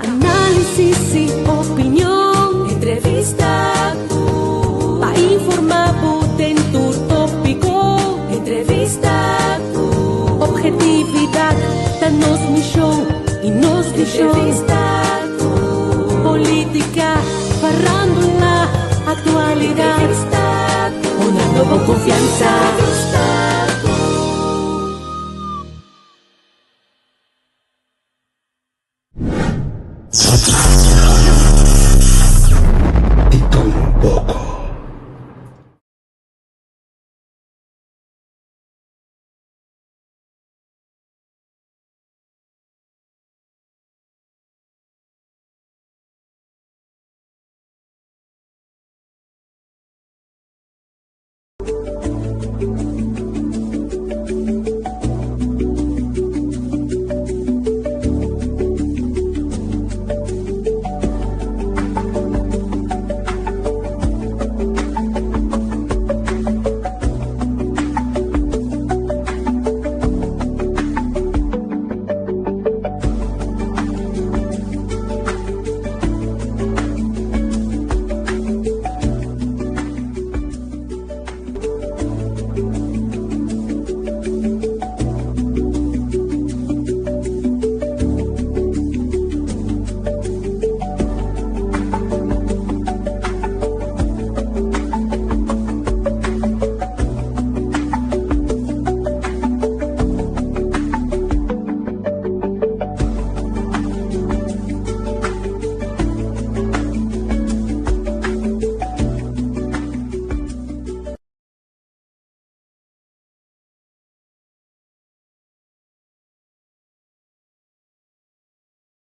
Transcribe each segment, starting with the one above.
Análisis i opinion, entrevista ku pa informá bo den tur tópiko. Entrevista ku ophetividat ta nos mishon i nos vishon. Entrevista ku polítika, farándula, aktualidat. Entrevista ku honrando bo konfiansa. Entrevista ku. Di tur un poko.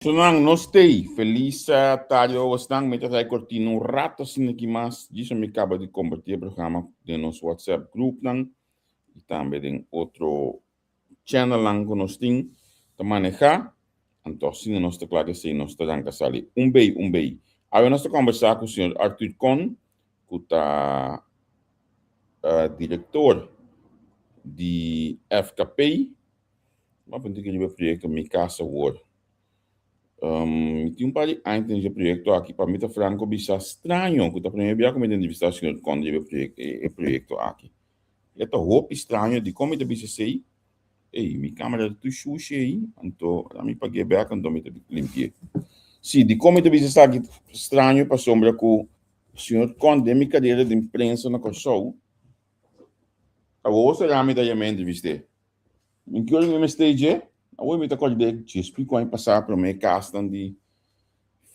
Sunan, nos tei. Feliz tarde owasnan. Mi ta trae cortina un rato asina aki mas. Djis mi caba di comparti e programa den nos WhatsApp groupnan y tambe den otro channelnan ku nos tin ta manehá. Anto asina nos ta kla ku esei nos ta ranka sali un bei un bei. Awe nos ta kombersá ku señor Arthur Con ku ta direktor di FKP. Bo a puntra riba e proyekto Mi Kas Awor. Mi tin un par di aña den e proyekto aki. Pa mi ta franko bisa straño ku ta promé bia ku mi ta entrevistá señor Con riba e proyekto aki. E ta hopi straño dikon mi ta bisa esei? Ey, mi kamera ta tur shushi ei, anto ora mi pag'é bèk anto mi ta limpi'é. Sí, dikon mi ta bisa esaki straño? Pasobra ku señor Kont den mi karera den prensa na Kòrsou, awor será mi ta yam'é entrevist'é. Mi ke ora mi mester dje, awor mi ta kòrd'é dje splikó aña pasá promé kasnan di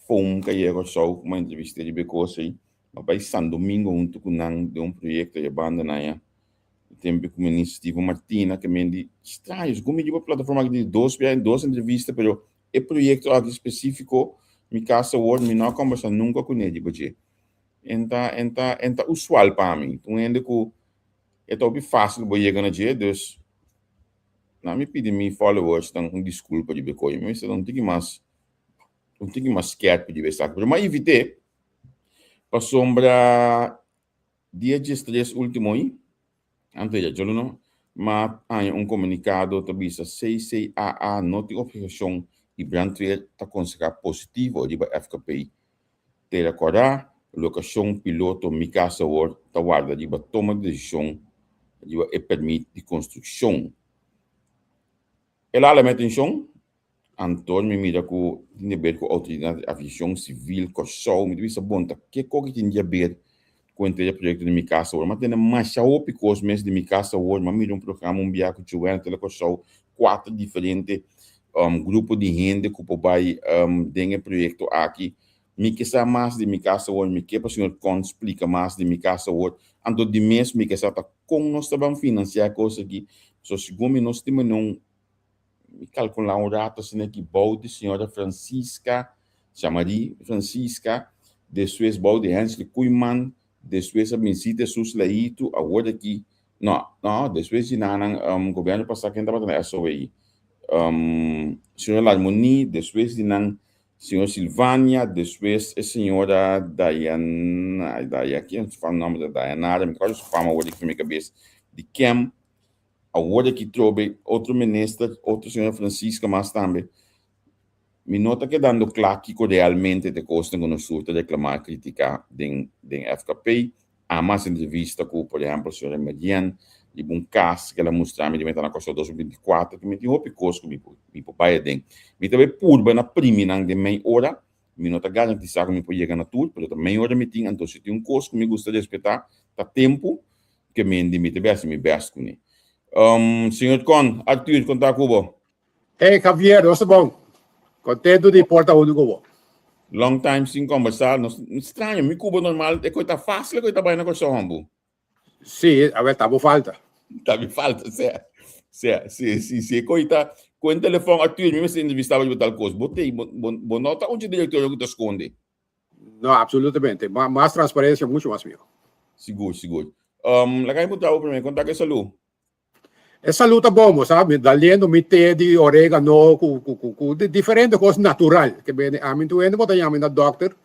foam ka yega Kòrsou ku mi a entrevist'é riba e kos ei. A bai San Domingo huntu ku nan den un proyekto e banda nan ya. E tempu ku Minister Steven Martina ke men di straño segun mi riba plataforma aki di dos bia dos entrevista pero e proyekto aki spesifiko mi kasa awor mi no a kombersa nunka kuné riba dje. En ta en ta en ta usual pa mi. Ta un hende ku e ta hopi fásil bo yega na dje dus nan mi pidi mi followers nan un diskulpa riba e koyo. Mi mester ta un tiki mas un tiki mas skèrpi riba esaki pero mi a invit'é Pasobra dia diestres ultimo ei, anto ya djolo no, m'a haña un komunikado ta bisa CCAA no tin obheshon i brandweer ta konsehá positivo riba FKP. Te rekordá, lokashon piloto Mi Kas Awor ta warda riba toma di desishon riba e pèrmit di konstrukshon. El a hala mi atenshon Anto mi mira ku tin di ber ku Outoridat di Aviashon Sivil Kòrsou. Mi ta bisa bon ta ke kos ki tin di aber ku henter e proyekto di Mi Kas Awor. Mi a tende masha hopi kos mes di Mi Kas Awor. Mi a mira un programa un bia ku Joanna Tele Kòrsou, kuater diferente grupo di hende ku por bai den e proyekto aki. Mi ke sa mas di Mi Kas Awor, mi ke pa señor Con splika mas di Mi Kas Awor. Anto di mes mi ke sa ta kon nos ta ban finansiá e kos aki. Pasobra segun mi nos tin mane un Mi calcula un rato asina ki bou di señora Francisca, Jean-Marie Francisca, despues bou di Hensley Koeiman, despues a bin Zita Jesus Leito, awor aki, no, no, despues di nan um, gobierno pasa ken tabata na SOE? Um, señora Larmonie, despues di nan señor Silvania, despues e señora Diana, Daya, ken su fam nomber ta Dayanara, mi ta acorda su fam awor aki for mi cabes, di Kem, Awor aki trobe otro minister, otro señora Francisca mas tambe. Mi no ta kedando kla kiko realmente ta e kosnan ku nos tur ta reklamá i kritiká den den FKP. Amo hasi entrevista ku por ehèmpel señora Marian riba un kas ku el a mustra mi di meta na Kòrsou 2024 ku mi tin hopi kos ku mi por mi por bai aden. Mi ta bai purba na primi nan den mei ora. Mi no ta garantisá ku mi por yega na tur, pero ta mei ora mi tin, anto si tin un kos ku mi gusta respetá ta tempu ke mendi mi ta bai hasi mi bèst kuné. Señor Con, Arthur, kon ta ku bo? Hey Javier, nos ta bon. Contento di por ta hunto cu bo. Long time sin conversa. Nos straño, mi cubo normal e coi ta fácil e coi ta bai na Kòrsou hombu. Sí, a ver, ta bo falta. Ta mi falta, sea. Sea, si, si, si e coi ta cu en telefon Arthur, mi mester entrevista bo riba tal cos. Bo tei, bo, bo, bo no ta un dje directorio cu ta sconde. No, absolutamente. Mas transparencia, mucho mas miho. Sigur, sigur. Um, laga mi puntra bo primer, con ta cu e salud? E salud ta bon, bo sa, mi daliendo mi te di oregano cu cu cu cu diferente cos natural ke bene ami tu hende bo ta yama na dokter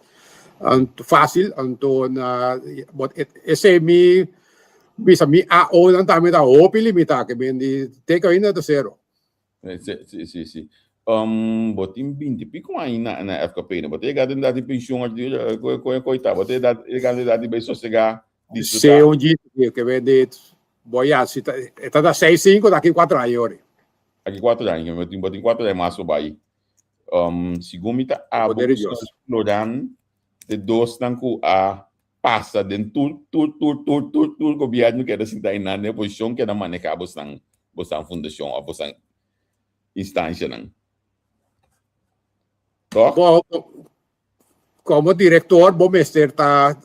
anto facil anto na bo esey mi bisa mi AO nan tambe ta hopi limita ke bende te ku ainda ta sero. Si, si, si, si. Um, bo tin binti pico aña na, na FKP, no? Bo ta yega den edad di pensioen, Arthur, koe, koe, koe ta? Bo ta edad, yega den edad di bai sosega, disfruta? Si, un djis, ke bende Bo ya, si ta, e ta da seis cinco, ta aki cuatro aña yori. Aki cuatro aña, bo tin, bo tin cuatro aña mas pa bai. Um, segun mi ta abo Poder di ku Dios. Floran, de dosnan ku a pasa den tur, tur, tur, tur, tur, tur gobierno keda sinta einan den oposishon keda maneha bosnan, bosnan fundashon of bosnan instanshanan. Toch? Bo, Como director bo mester ta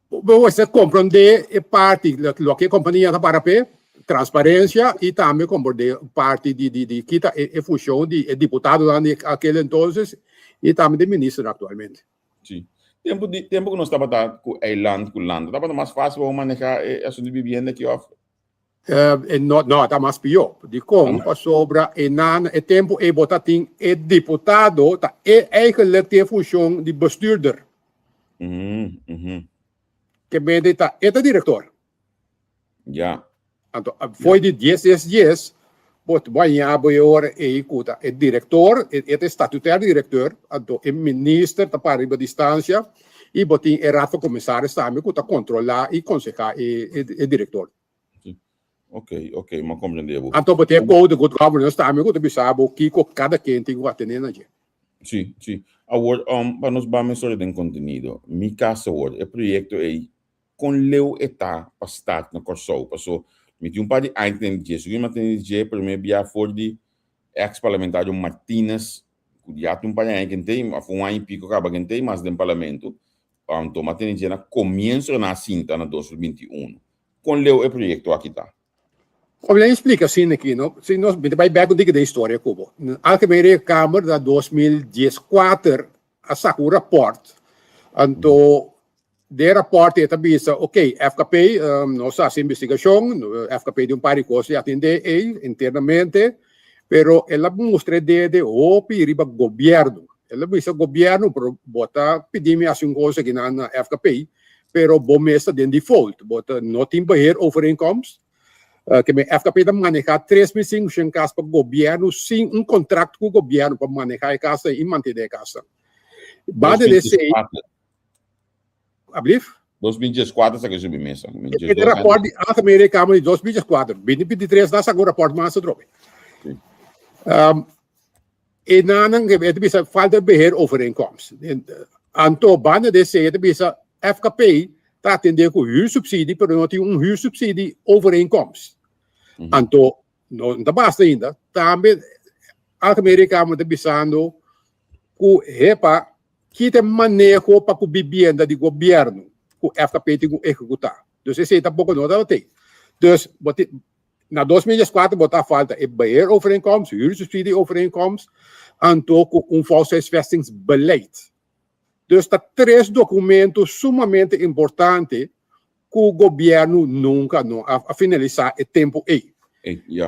bo mester comprende e parti loke e compania ta para p'e, transparencia y tambe comprende parti di di di kita e funcion di e diputadonan di aquel entonces y tambe di ministernan actualmente. Si. Tempo di tempo ku nos tabata ku eiland ku land tabata mas facil pa bo maneha e asunto di bibienda aki of? E no, no, ta mas pió. Dikon? Pasobra e nan, e tempu ei bo ta tin e diputado ta e eigenlijk tin e funshon di bestuurder. Ke mende ta e ta direktor. Anto, fo'i di dies dies dies, bo bo a ña bo e ora ei ku ta e direktor, e ta e statutair direkteur, anto e minister ta para riba distansia i bo tin e raad van commissaris tambe ku ta kontrolá i konsehá e direktor. Ok, ok, m'a comprende bo. Anto bo tin e code de good governance tambe ku ta bisa bo kiko kada ken tin ku atendé na dje. Sí, sí. Awor, pa nos ba mesora den kontenido, Mi Kas Awor, e proyekto ei Kon leu e ta pa start na Kòrsou? Paso mi tin un par di aña tene di dje. Sigur mi a tene di dje promé bia for di eks parlamentario Martinez ku ya tin un par di aña kentei, òf un aña i piko kaba kentei mas den parlamento. Anto mi a tene dje na komienso nan a sinta na 2021. Kon leu e proyekto aki ta? Kom mi splika asina aki, no? Si nos, mi ta bai bek un tiki den historia ku bo. Algemeen Rekenkamer na 2014 a saka un raport. Anto den raport e ta bisa, ok, FKP, nos a hasi investigashon, FKP tin un par di kos di atendé ei internamente, pero el a mustra e dede hopi riba gobièrnu. El a bisa gobièrnu, pero bo ta pidi mi hasi un kos aki na FKP, pero bo mes ta den default, bo ta no tin beheerovereenkomst. Ke men FKP ta maneha 3500 kas pa gobièrnu sin un kontrakt ku gobièrnu pa maneha e kasnan i mantene e kasnan. Banda di esei, ablief? 2014 sa ke subi mesa. E raport di Algemene Rekenkamer di 2014, 2023 nan saka un raport mas atrobe. E nanan e ta bisa falta beheerovereenkomst. Anto banda di esei e ta bisa FKP ta atende ku huursubsidie pero no tin un huursubsidie overeenkomst. Anto no ta basta ainda. Tambe Algemene Rekenkamer ta bisando ku hepa kita e maneho pa ku bibienda di gobièrnu ku FKP tin ku ehekutá. Dus esei tampoko no tabata ei. Dus bo tin Na 2004 bo ta falta e beheerovereenkomst, huursubsidieovereenkomst, anto ku un volkshuisvestingsbeleid. Dus ta tres documento sumamente importante ku gobierno nunca no a finalisa e tempo ei.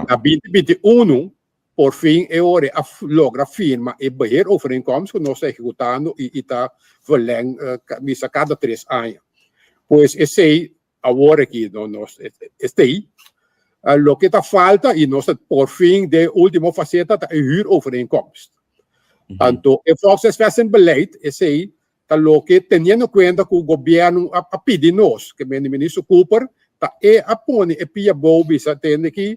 Na 2021 por fin e ora a logra firma e beheerovereenkomst ku nos ta ehecutando i ta verleng bisa kada tres aña. Pues esei Awor aki no nos estei. Loke ta falta y nos ta por fin den ultimo faceta ta e huurovereenkomst. Anto e volkshuisvestingbeleid esei ta loke teniendo kuenta ku gobièrnu a pidi nos, ke mende Minister Cooper ta e a pone e pia bou bisa tende ki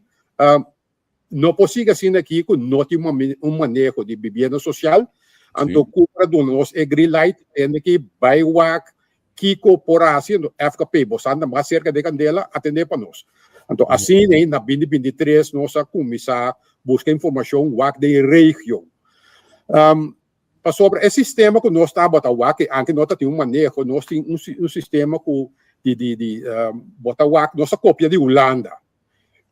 no por sigui asina aki ku no tin un maneho di bibienda sosial, anto Cooper a duna nos e green light tende ki bai wak kiko por hasi, anto FKP bo sa anda mas serka di e kandela atendé pa nos. Anto asina na binti 23 nos a kuminsá buska informashon wak den region. Pasobra e sistema ku nos tabata wak, anke no ta tin un maneho, nos tin un sistema ku di di di bo ta wak, nos a kopia di Hulanda.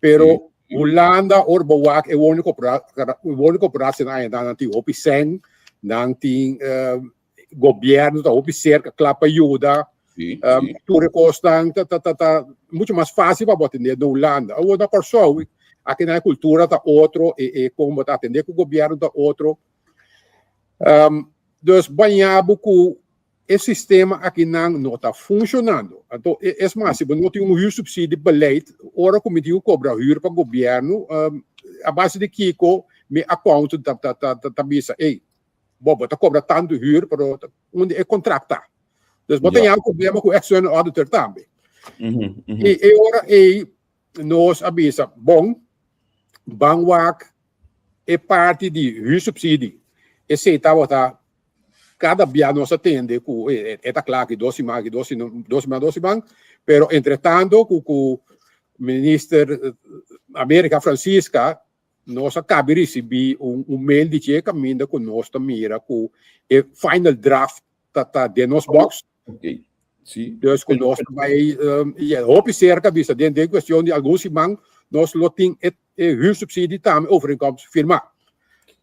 Pero Hulanda ora bo wak e woningcorporatie nan aña nan tin hopi sèn, nan tin gobièrnu ta hopi serka kla pa yuda. Tur e kosnan ta ta ta mucho mas fásil pa bo atendé na Hulanda. Awor na Kòrsou aki nan e kultura ta otro, e kon bo ta atendé ku gobièrnu ta otro. Dus baña bo ku e sistema akinan no ta funshonando. Anto es mas, si bo no tin un huursubsidie beleid, ora ku mi tin ku kobra huur pa gobièrnu, a base di kiko mi accountant ta bisa, ey, bo bo ta kobra tantu huur, pero unda e kontrakt ta? Dus bo ta haña un problema ku external auditor tambe. I e ora ey nos a bisa, bon, ban wak e parti di huursubsidie, esei tabata kada bia nos a tende ku e ta kla aki dos siman, aki dos siman, dos siman, pero entretanto ku ku minister America Francisca nos a kabi risibí un un mail di dje kaminda ku nos ta mira ku e final draft ta ta den nos box. Ok, si. Dus ku nos ta bai hopi serka bisa den den kuestion di algun siman nos lo tin e e huursubsidie tambe overeenkomst firmá.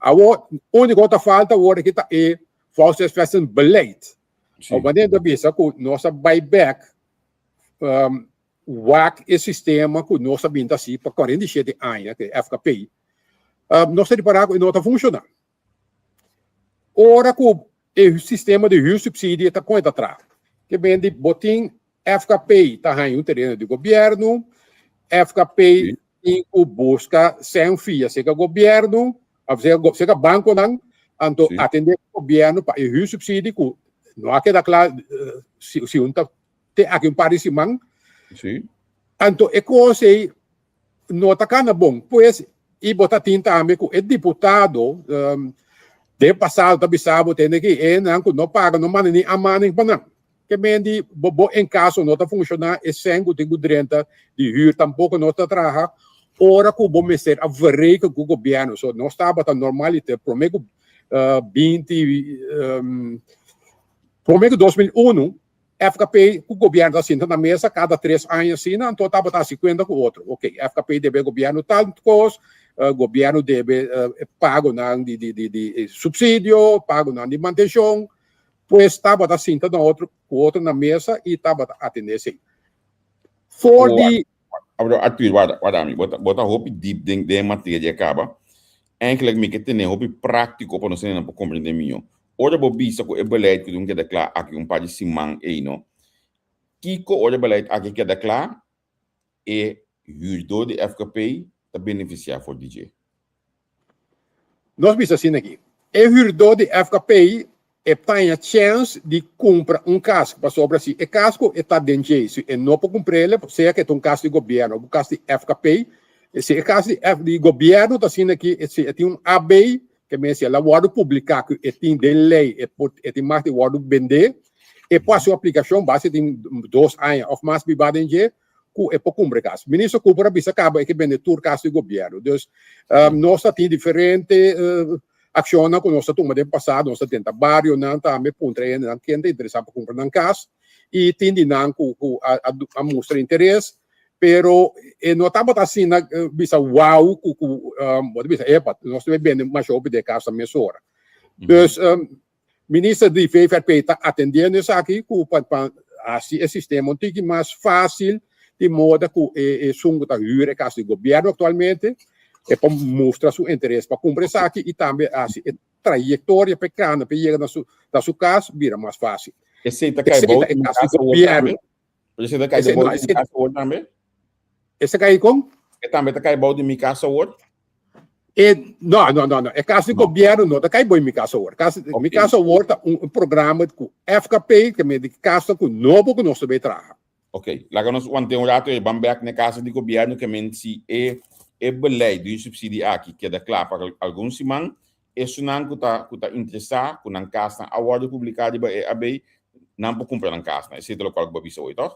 Awor, úniko ta falta awor aki ta e volkshuisvestingbeleid. Sí. Wanneer ta bisa ku nos a bai bek um, wak e sistema ku nos a bin ta hasi pa 47 aña, ku e FKP, um, nos ta ripará ku e no ta funshoná. Ora ku e sistema di huursubsidie ta kon e ta traha? Ke ben di bo tin FKP ta haña un tereno di gobièrnu, FKP tin ku buska sèn fia serka gobièrnu òf serka bankonan, anto atendé ku gobièrnu pa e huursubsidie ku no a keda kla si un ta te aki un par di siman. Anto e kos ei no ta kana bon. Pues, i bo ta tin tambe ku e diputado den pasado ta bisa bo tende ki e nan ku no paga no manda ni aanmaning pa nan. Ke men di bo bo enkaso no ta funshoná, e sèn ku tin ku drenta di hür tampoko no ta traha ora ku bo mester a verreken ku gobièrnu. So nos tabata normaliter promé ku 20 promé ku 2001 FKP ku gobièrnu ta sinta na mesa kada tres aña asina, anto tabata hasi kuenta ku otro. Ok, FKP debe gobièrnu tal kos, gobièrnu debe pagonan di di di supsidio, pagonan di mantenshon. Pues tabata sinta na otro ku otro na mesa i tabata atendé esei. For di. Abro Arthur, warda, warda mi. Bo ta, bo ta hopi diep den, den e materia kaba. Eigenlijk mi ke tene hopi práktiko pa nos hendenan por komprendé mihó. Ora bo bisa ku e beleid ku tin keda kla aki un par di siman ei no, kiko ora e beleid aki keda kla e hürdó di FKP ta benefisiá for di dje? Nos bisa asina aki, e hürdó di FKP e taña chèns di kumpra un kas, pasobra si e kas ku e ta den dje, si e no por kumpr'el, sea ku e ta un kas di gobièrnu òf un kas di FKP, si e kas di di gobièrnu ta asina aki, si e tin un AB, ke men si el a wòrdu publiká ku e tin den lei e por e tin mag di wòrdu bendé, e por hasi un aplikashon basta e tin dos aña òf mas bibá den dje, ku e por kumpra e kas. Minister Cooper a bisa kaba e ke bende tur kas di gobièrnu. Dus nos ta tin diferente akshonnan ku nos ta tuma den pasado. Nos ta tenta barionan tambe puntra e hendenan ken ta interesá pa kumpra nan kas i tin di nan ku ku a mustra interes pero e no tabata asina bisa wou ku ku bo ta bisa epa nos ta bai bende masha hopi di e kas mesora. Dus Minister di VVRP ta atendiendo esaki ku pa pa hasi e sistema un tiki mas fásil di moda ku e esun ku ta hür e kas di gobièrnu aktualmente e por mustra su interes pa kumpra esaki i tambe hasi e trayektoria pa e kana pa e yega na su na su kas bira mas fásil. Esei ta kai Esei bou ta e di mi kas di kas awor gobièrnu. tambe? Esei ta kai Esei bou no di mi esei kas awor tambe? Esei ta kai kon? E tambe ta kai bou di mi kas awor? E, no, no, no, no. E kas di No. gobièrnu no ta kai bou mi kas awor. Kas, mi kas awor ta un programa ku FKP, ke men di kasnan ku nobo ku nos ta bay traha. Ok, laga nos want'é un rato e ban bèk na e kasa di gobièrnu ke men si e e beleid di subsidi aki keda kla pa algun siman, esunnan ku ta ku ta interesá ku nan kasnan a wòrdu publiká riba e AB, nan por kumpra nan kasnan. Esei ta lokual ku bo a bisa oy, tòg?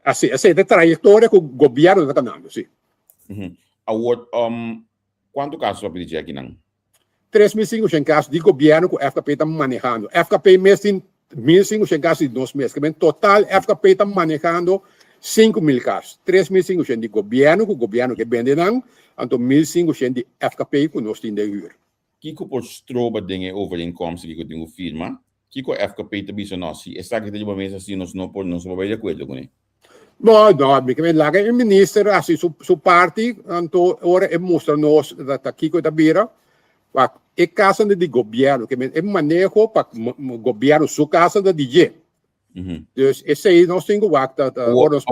Así, esei ta e trayektoria ku gobièrnu ta kanando, si. Awor, kuantu kaso papia di dje akinan? 3500 kaso di gobièrnu ku FKP ta manehando. FKP mes tin 1500 kaso di nos mes. Kimen total FKP ta manehando 5000 kaso. 3500 di gobièrnu ku gobièrnu ke bende nan, anto 1500 di FKP ku nos tin den hür. Kiko por stroba den e overeenkomst aki ku tin ku firma? Kiko FKP ta bisa nos? Si esaki ta riba mesa si nos no por nos no por bai di akuerdo kuné. No, no, mi ke laga e minister hasi su su parti, anto ora e mustra nos ta kiko e ta bira, wak e kasanan di gobièrnu, ke men e maneho pa gobièrnu su kasa ta di dje. Dus esei nos tin ku wak ta ora nos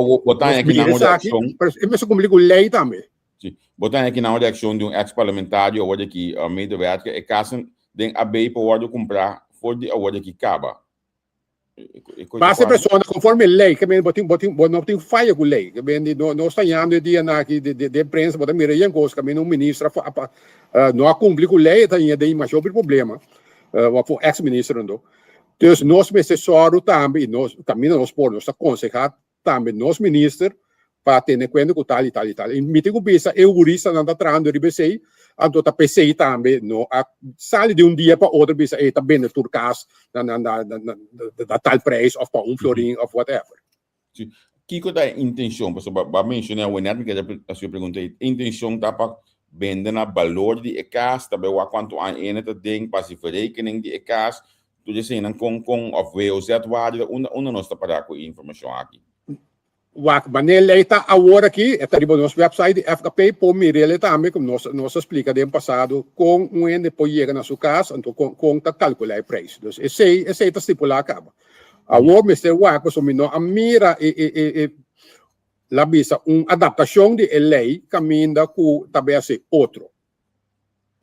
mira esaki, pero e mester kumpli ku lei tambe. Sí. Bo ta haña aki nan reaccion di un ex parlamentario awor di aki medewerker e casen den AB por wordo cumpra for di awor di aki caba. E coy ta Base cuadra? persona conforme ley ke men bo tin bo tin bo no tin faya cu ley ke men di no nos ta hañando e dianan aki de de den prensa bo ta mira yen cos kaminda un minister a a no a cumpli cu ley e ta haña den masha hopi problema of un ex minister anto. Dus nos mester sòru tambe y nos kaminda nos por nos ta conseha tambe nos minister pa tene kuenta ku tal i tal i tal. I mi tin ku bisa e huristanan ta trahando riba esei, anto ta p'esei tambe no a sali di un dia pa otro bisa ey ta bende tur kas na na na na tal prijs of pa un florin of whatever. Si. Kiko ta e intencion? Pasobra bo a menciona awe net mi kere hasi un pregunta ei. E intencion ta pa bende na balor di e kas, ta bai wak kuantu aña ene ta den, pa hasi verrekening di e kas, Tur eseinan kon kon of WOZ waarde unda unda nos ta para ku e informashon aki? Wak, manera lei ta awor aki, e ta riba nos website di FKP, por mir'el tambe, ku nos nos a splika den pasado kon un hende por yega na su kas, anto kon kon ta kalkulá e preis. Dus esei esei ta stipulá kaba. Awor mester wak pasobra mi no a mira e e e e la bisa un adaptashon di e lei kaminda ku ta bay hasi otro.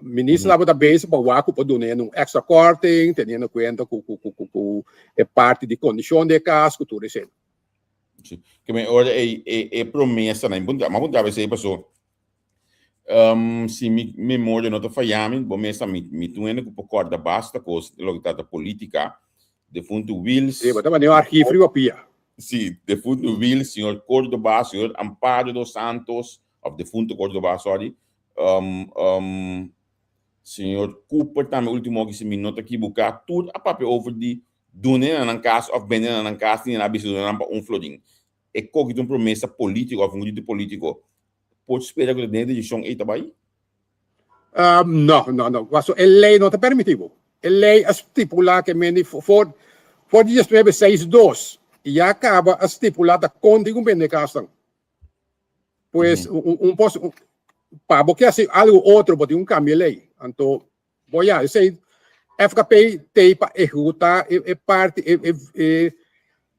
Minister tabata bezig pa wak ku por duna hende un extra korting, teniendo kuenta ku ku ku ku e parti di kondishon di e kas ku tur esei. Si. Ke men ora e e e promesanan, mi puntra, mi a puntra esei paso si mi memoria no ta faya mi, bo mes sa mi mi ta un hende ku por kòrda basta kos loke ta trata politika, defuntu Wiels. Si, bo ta manda un archief riba pia. Si, defuntu Wiels, señor Cordoba, señor Amparo dos Santos, of defuntu Cordoba, sorry, Um, um, señor Cooper tambe último aki si mi no ta equivoca, tur a papia over di dune na nan cas of bende na nan cas, ni nan a bisa duna nan pa un florin. E koki ta un promesa politico of un grito politico. Por spera ku ta den e direccion ei ta bai? Um, no, no, no. Paso e ley no ta permiti bo. E ley a stipula ke men di for, for di 1962 ya kaba a stipula ta kon tin ku bende kasnan. Pues un, un pos, un, pa bo ke hasi algo otro, bo tin un cambio ley. Anto, bo ya, esei FKP tei pa ehecuta e, e parti, e, e, e,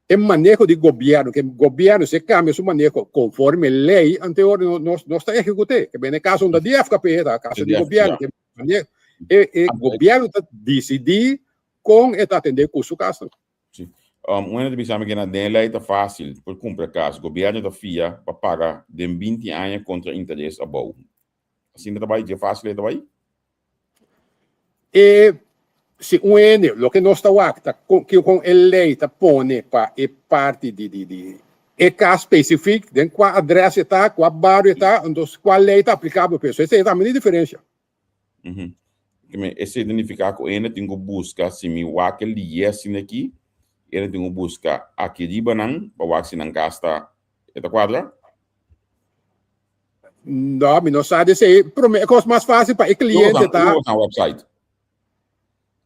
e maneho di gobierno, ke gobierno si e cambia su maneho conforme ley, ante ora no, nos, nos ta ehecute. Ke bene caso unda di FKP, ta caso di gobierno, ke mane, e, e gobierno ta decidi con e ta atende cu su caso. Sí. Un hende ta bisa mi ke na den e lei ta fásil por kumpra kas. Gobièrnu ta fia pa paga den 20 aña kontra interes abou. Asina ta bai? Dje fásil e ta bai? E si un hende, loke nos ta wak ta kon kon e lei ta pone pa e parti di di di e kas spesifik, den kua adrès e ta, kua bario e ta, entos kua lei ta aplikabel pa eso. Esei tambe tin diferensia. Esei ta nifiká ku hende tin ku buska si mi wak e liye asina aki, hende tin ku buska aki riba nan pa wak si nan kas ta e ta kuadra? No, mi no sa di esei. Promé e kos mas fásil pa e kliente ta. Lo nan website.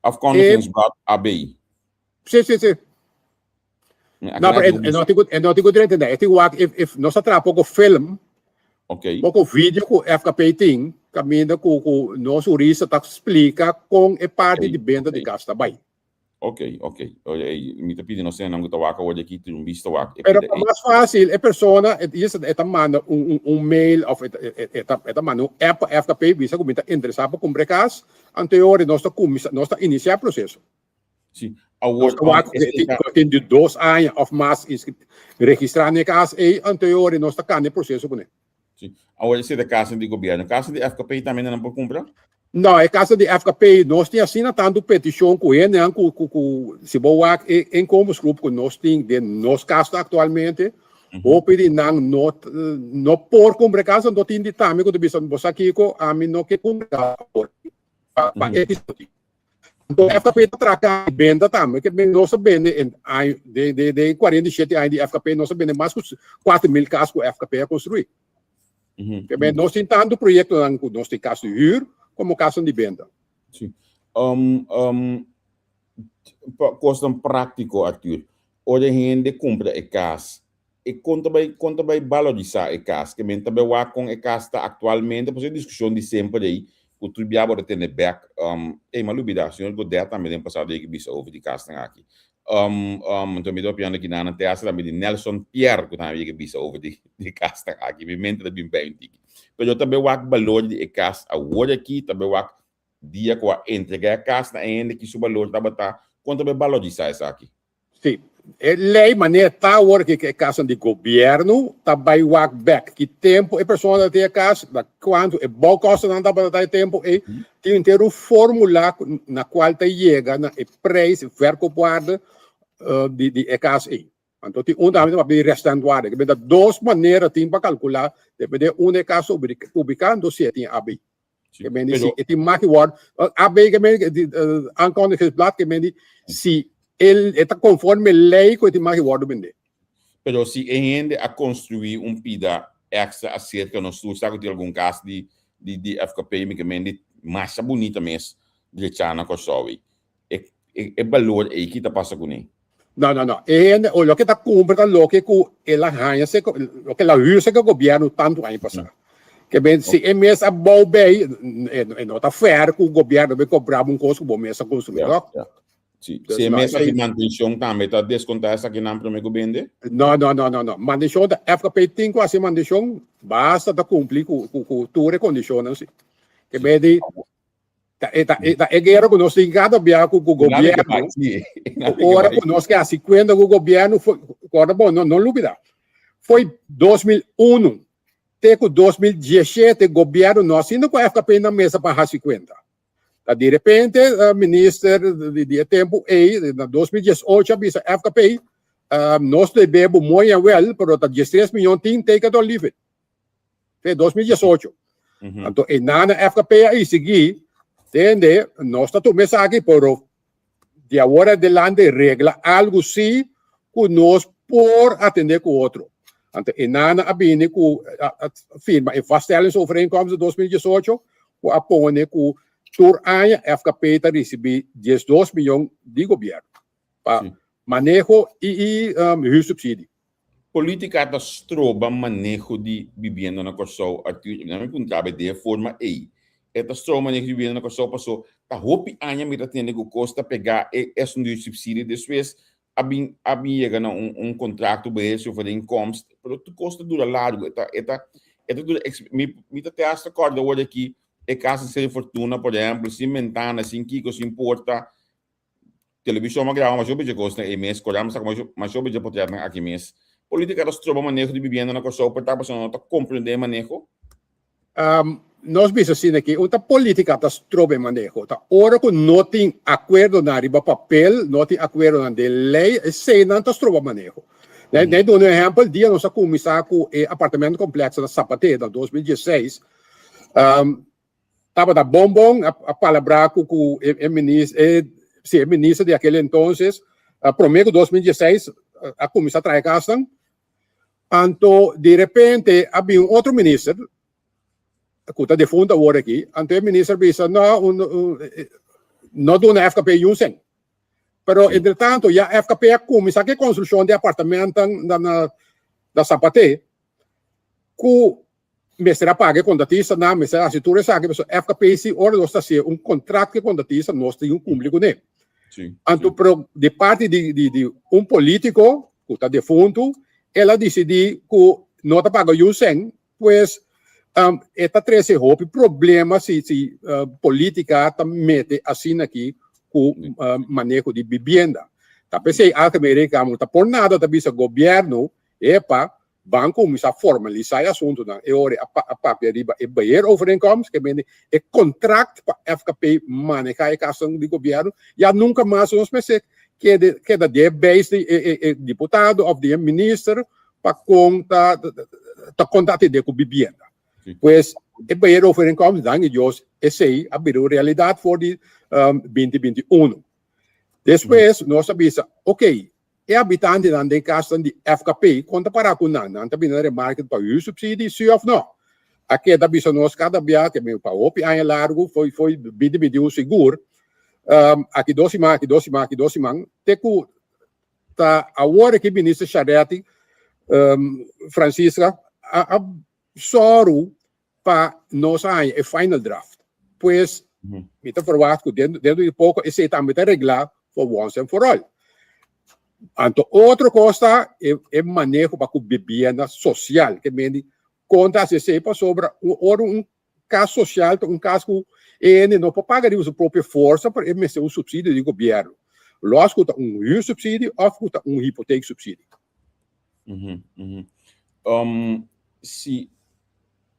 Afkondigingsblad AB. Sí, sí, sí. No, pero e no tin ku e no tin ku drenta e tin wak if if nos a traha poko film, Okay. poko video ku FKP tin kaminda ku ku nos hurista ta splika kon e parti di benta di kas ta bai. Ok, ok. Oye, ey, mi ta pidi nos hendenan ku ta wak awor di aki tin un bista wak e Pero pida pa ey. mas fácil e persona e e ta manda un un un mail of e ta e ta e ta manda un app pa FKP bisa ku mi ta interesá pa kumpra e kas, anto e ora nos ta kuminsá nos ta inisiá e proseso. Si. Nos Awor, ta wak esei ta. ku tin di dos aña of mas inscri registrá na e kas ey, anto e ora nos ta kanda e proseso kuné. Si. Awor esei ta kasanan di gobièrnu. Kasa di FKP tambe nan por kumpra? No, e kasa di FKP nos tin asina tantu petishon ku hendenan ku ku ku si bo wak e inkomensgroep ku nos tin den nos kasnan aktualmente, hopi di nan no no por kumpra e kasa, anto tin di tambe ku ta bisa bo sa kiko ami no ke kumpra e kasa awor pa pa ekis motibu. Anto FKP ta traka di benta tambe, ke nos a bende en aña den den den 47 aña di FKP nos a bende mas ku 4000 kas ku FKP a konstruí. Ke men nos tin tantu proyektonan ku nos tin kas di hür komo kasnan di benta. Sí. Um, um, pa kosnan práktiko, Arthur. Ora hende kumpra e kas, e kon ta bai kon ta bai balorisá e kas? Ke men ta bai wak kon e kas ta aktualmente? Pasobra e diskushon di semper ei ku tur bia bo ta tene bèk. Ey, m'a lubidá, señor Godet tambe den pasado ei ke bisa over di kasnan aki. Anto mi ta papiando aki nan te hasta tambe di Nelson Pierre ku tambe yega bisa over di di kasnan aki. Mi mente ta bin bei un tiki. Pero ta bai wak balor di e kas awor aki, ta bai wak dia ku a entregá e kas na e hende ki su balor tabata, kon ta bai balorisá esaki? Sí, e ley manera ta awor ki e kasnan di gobierno ta bay wak bek ki tempo e persona ta tin e kas, na cuanto e bouwkostennan tabata ta e tempo ey, tin henter un formula na cual ta yega na e prijs, verkoopwaarde, di di e kas ey. Anto tin un tambe ta papia di restantwaarde. Ke benta dos manera tin pa calcula depende unda e kas ta ubica, anto si e tin AB. Sí, Ke men di pero si e tin maki word AB ke men di aankondigingsblad ke men di si el e ta conforme ley ku e tin maki wordo bende. Pero si e hende a construi un pida extra acerca nos tur sa cu tin algun cas di di di FKP mi ke men di masha bunita mes drecha na Corsou ei. E e e balor ei ki ta pasa cune? No, no, no. E hende, o loke ta kumpra ta loke ku el a haña se, loke el a hür serka gobièrnu tantu aña pasá. Ke men, si e mes a bou bei, e no ta fair ku gobièrnu bin kobra bo un kos ku bo mes a konstruí, Ja, tòg? ja. Si, Dus si e no, mes hasi esei. mantenshon tambe ta deskontá esakinan promé ku bende? No, no, no, no, no. Mantenshon ta FKP tin ku hasi mantenshon, basta ta kumpli ku, ku, ku tur e kondishonnan si. Ke Si. men di, Ta e ta e ta e guera ku nos tin kada bia ku ku gobièrnu. Ora ku nos ke hasi kuenta ku gobièrnu foi kòrda bon no no lubida. Foi 2001 te ku 2017 gobièrnu no a sinta ku FKP na mesa pa hasi kuenta. Ta di repente minister di di e tempu ei na 2018 a bisa FKP nos debe bo mooi en wèl pero ta 13 miyon tin take it or leave it. Fe 2018. Anto e nana FKP a isigí, tende, nos ta tuma esaki, pero di awor adelante regla algu sí ku nos por atendé ku otro. Anto e nana a bini ku a firma e vaststellingsovereenkomst di 2018 ku a pone ku tur aña FKP ta risibí 12 miyon di gobièrnu pa maneho i huursubsidie. Politica ta stroba maneho di bibienda na Kòrsou, Arthur, mi puntra bo den e forma ei. E ta stroba maneho di bibienda na Kòrsou paso ta hopi aña mi ta tende ku kos ta pegá e esun di subsidio despues a bin a bin yega na un un kontrakto beheersovereenkomst pero tur kos ta dura largu e ta e ta e ta dura mi mi ta te hasta kòrda awor aki e kas di Sede Fortuna por ehèmpel sin bentana sin kiko sin porta Televishon a graba masho beje kosnan ei mes, Koran a saka masho beje potretnan aki mes. Politika ta stroba maneho di bibienda na Kòrsou por ta pasobra no ta komprendé e maneho? Nos bisa asina aki, un ta politika ta stroba e maneho, ta ora ku no tin akuerdonan riba papel, no tin akuerdonan den lei, eseinan ta stroba maneho. Nei duna un ehèmpel, dia nos a kuminsá ku e apartamentokomplekso na Sapaté na 2016, Tabata bon bon a palabrá ku ku e minister e si e minister di aquel entonces promé ku 2016 a kuminsá traha e kasnan anto di repente a bin un otro minister ku ta defunto awor aki anto e minister bisa no un no duna FKP yun sen pero entre tanto ya FKP a kuminsá ku e konstrukshon di apartamentonan na na Sapaté ku Mester a paga e kontratistanan, mester a hasi tur esaki, pasobra FKP si ora nos ta hasi un kontrakt ku e kontratista nos tin ku kumpli kuné. Anto pero di parti di di di un polítiko ku ta defuntu, el a disidí ku no ta paga yu sèn, pues e ta trese hopi problema si si polítika ta mete asina aki ku maneho di bibienda. Ta p'esei Algemeen Rekenkamer ta por nada ta bisa gobièrnu, epa, Ban kuminsá formalisá e asuntunan. E ora a papia riba e beheerovereenkomst, ke mende e kontrakt pa FKP manehá e kasnan di gobièrnu. Ya nunka mas nos mester kede keda den e beis di e e diputado òf di e minister pa kon ta ta kon ta atendé ku bibienda. Pues e beheerovereenkomst, danki Dios, esei a bira un realidat for di 2021. Despues nos a bisa, oké, E habitantenan den kasnan di FKP kon ta para ku nan? Nan ta bini na remarke pa huursubsidie, si òf no? A keda bisa nos kada bia ke mi pa hopi aña largu foi foi bini bini un sigur aki dos siman aki dos siman aki dos siman te ku ta awor aki minister Charetti Francisca a a sòru pa nos a haña e final draft. Pues, mi ta verwacht ku dentro dentro di poko esei tambe ta reglá for once and for all. Anto otro kos ta e e maneho pa ku bibienda sosial, ke men di kon ta hasi esei pasobra ora un kas sosial ta un kas ku e hende no por paga riba su propio forsa pero e mester un supsidio di gobièrnu. Lòs ku ta un huursubsidie òf ku ta un hipoteeksubsidie. Si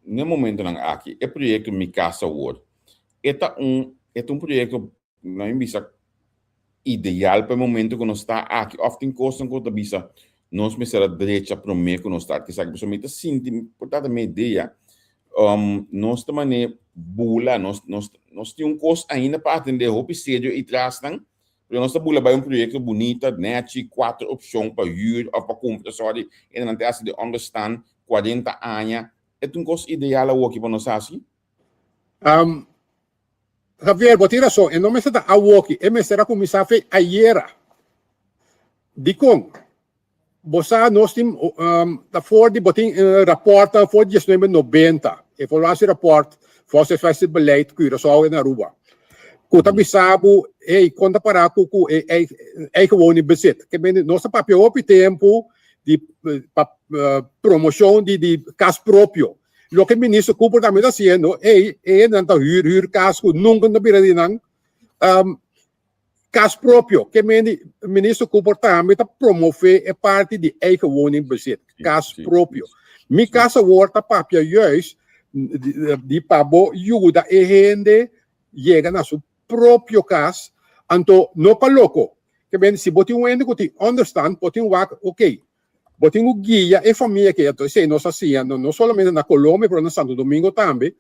n'e momentonan aki e proyecto Mi Casa Awor e ta un e ta un proyecto na mi bisa ideal pa e momento ku nos ta aki òf tin kosnan ku ta bisa nos mester a drecha promé ku nos start esaki pasobra mi ta sinti por ta mi idea nos ta manera bula nos nos nos tin un kos ainda pa atendé hopi serio i trasnan. Pero nos ta bula bai un proyecto bunita, nechi, cuater opcion pa huur of pa cumpra, sorry, e nan ta haci di onderstand, 40 aña. E ta un cos ideal awoki pa nos haci? Javier, bo tin rason, e no mester ta awoki, e mester a cuminsa fe ayera. Dicon? Bo sa nos tin ta for di bo tin rapòrtnan for di 1990, evaluatierapport Volkshuisvestingsbeleid Curaçao en Aruba, ku ta bisa bo, hey, kon ta pará ku ku e eigen woning bezit. Ke mende nos ta papia hopi tempu di pa promoshon di di kas propio. Loke minister Cooper tambe ta hasiendo, hey, e hendenan ta hür hür kas ku nunka no ta bira di nan. Kas propio, ke men di Minister Cooper tambe ta promove e parti di eigen woning bezit, kas propio. Mi kas awor ta papia juist di pa bo yuda e hende yega na su propio kas, anto no pa loko. Ke men si bo tin un hende ku tin onderstand, bo tin wak, ok, bo tin ku guia e famia ke, anto esei nos a siña no solamente na Colombia pero na Santo Domingo tambe,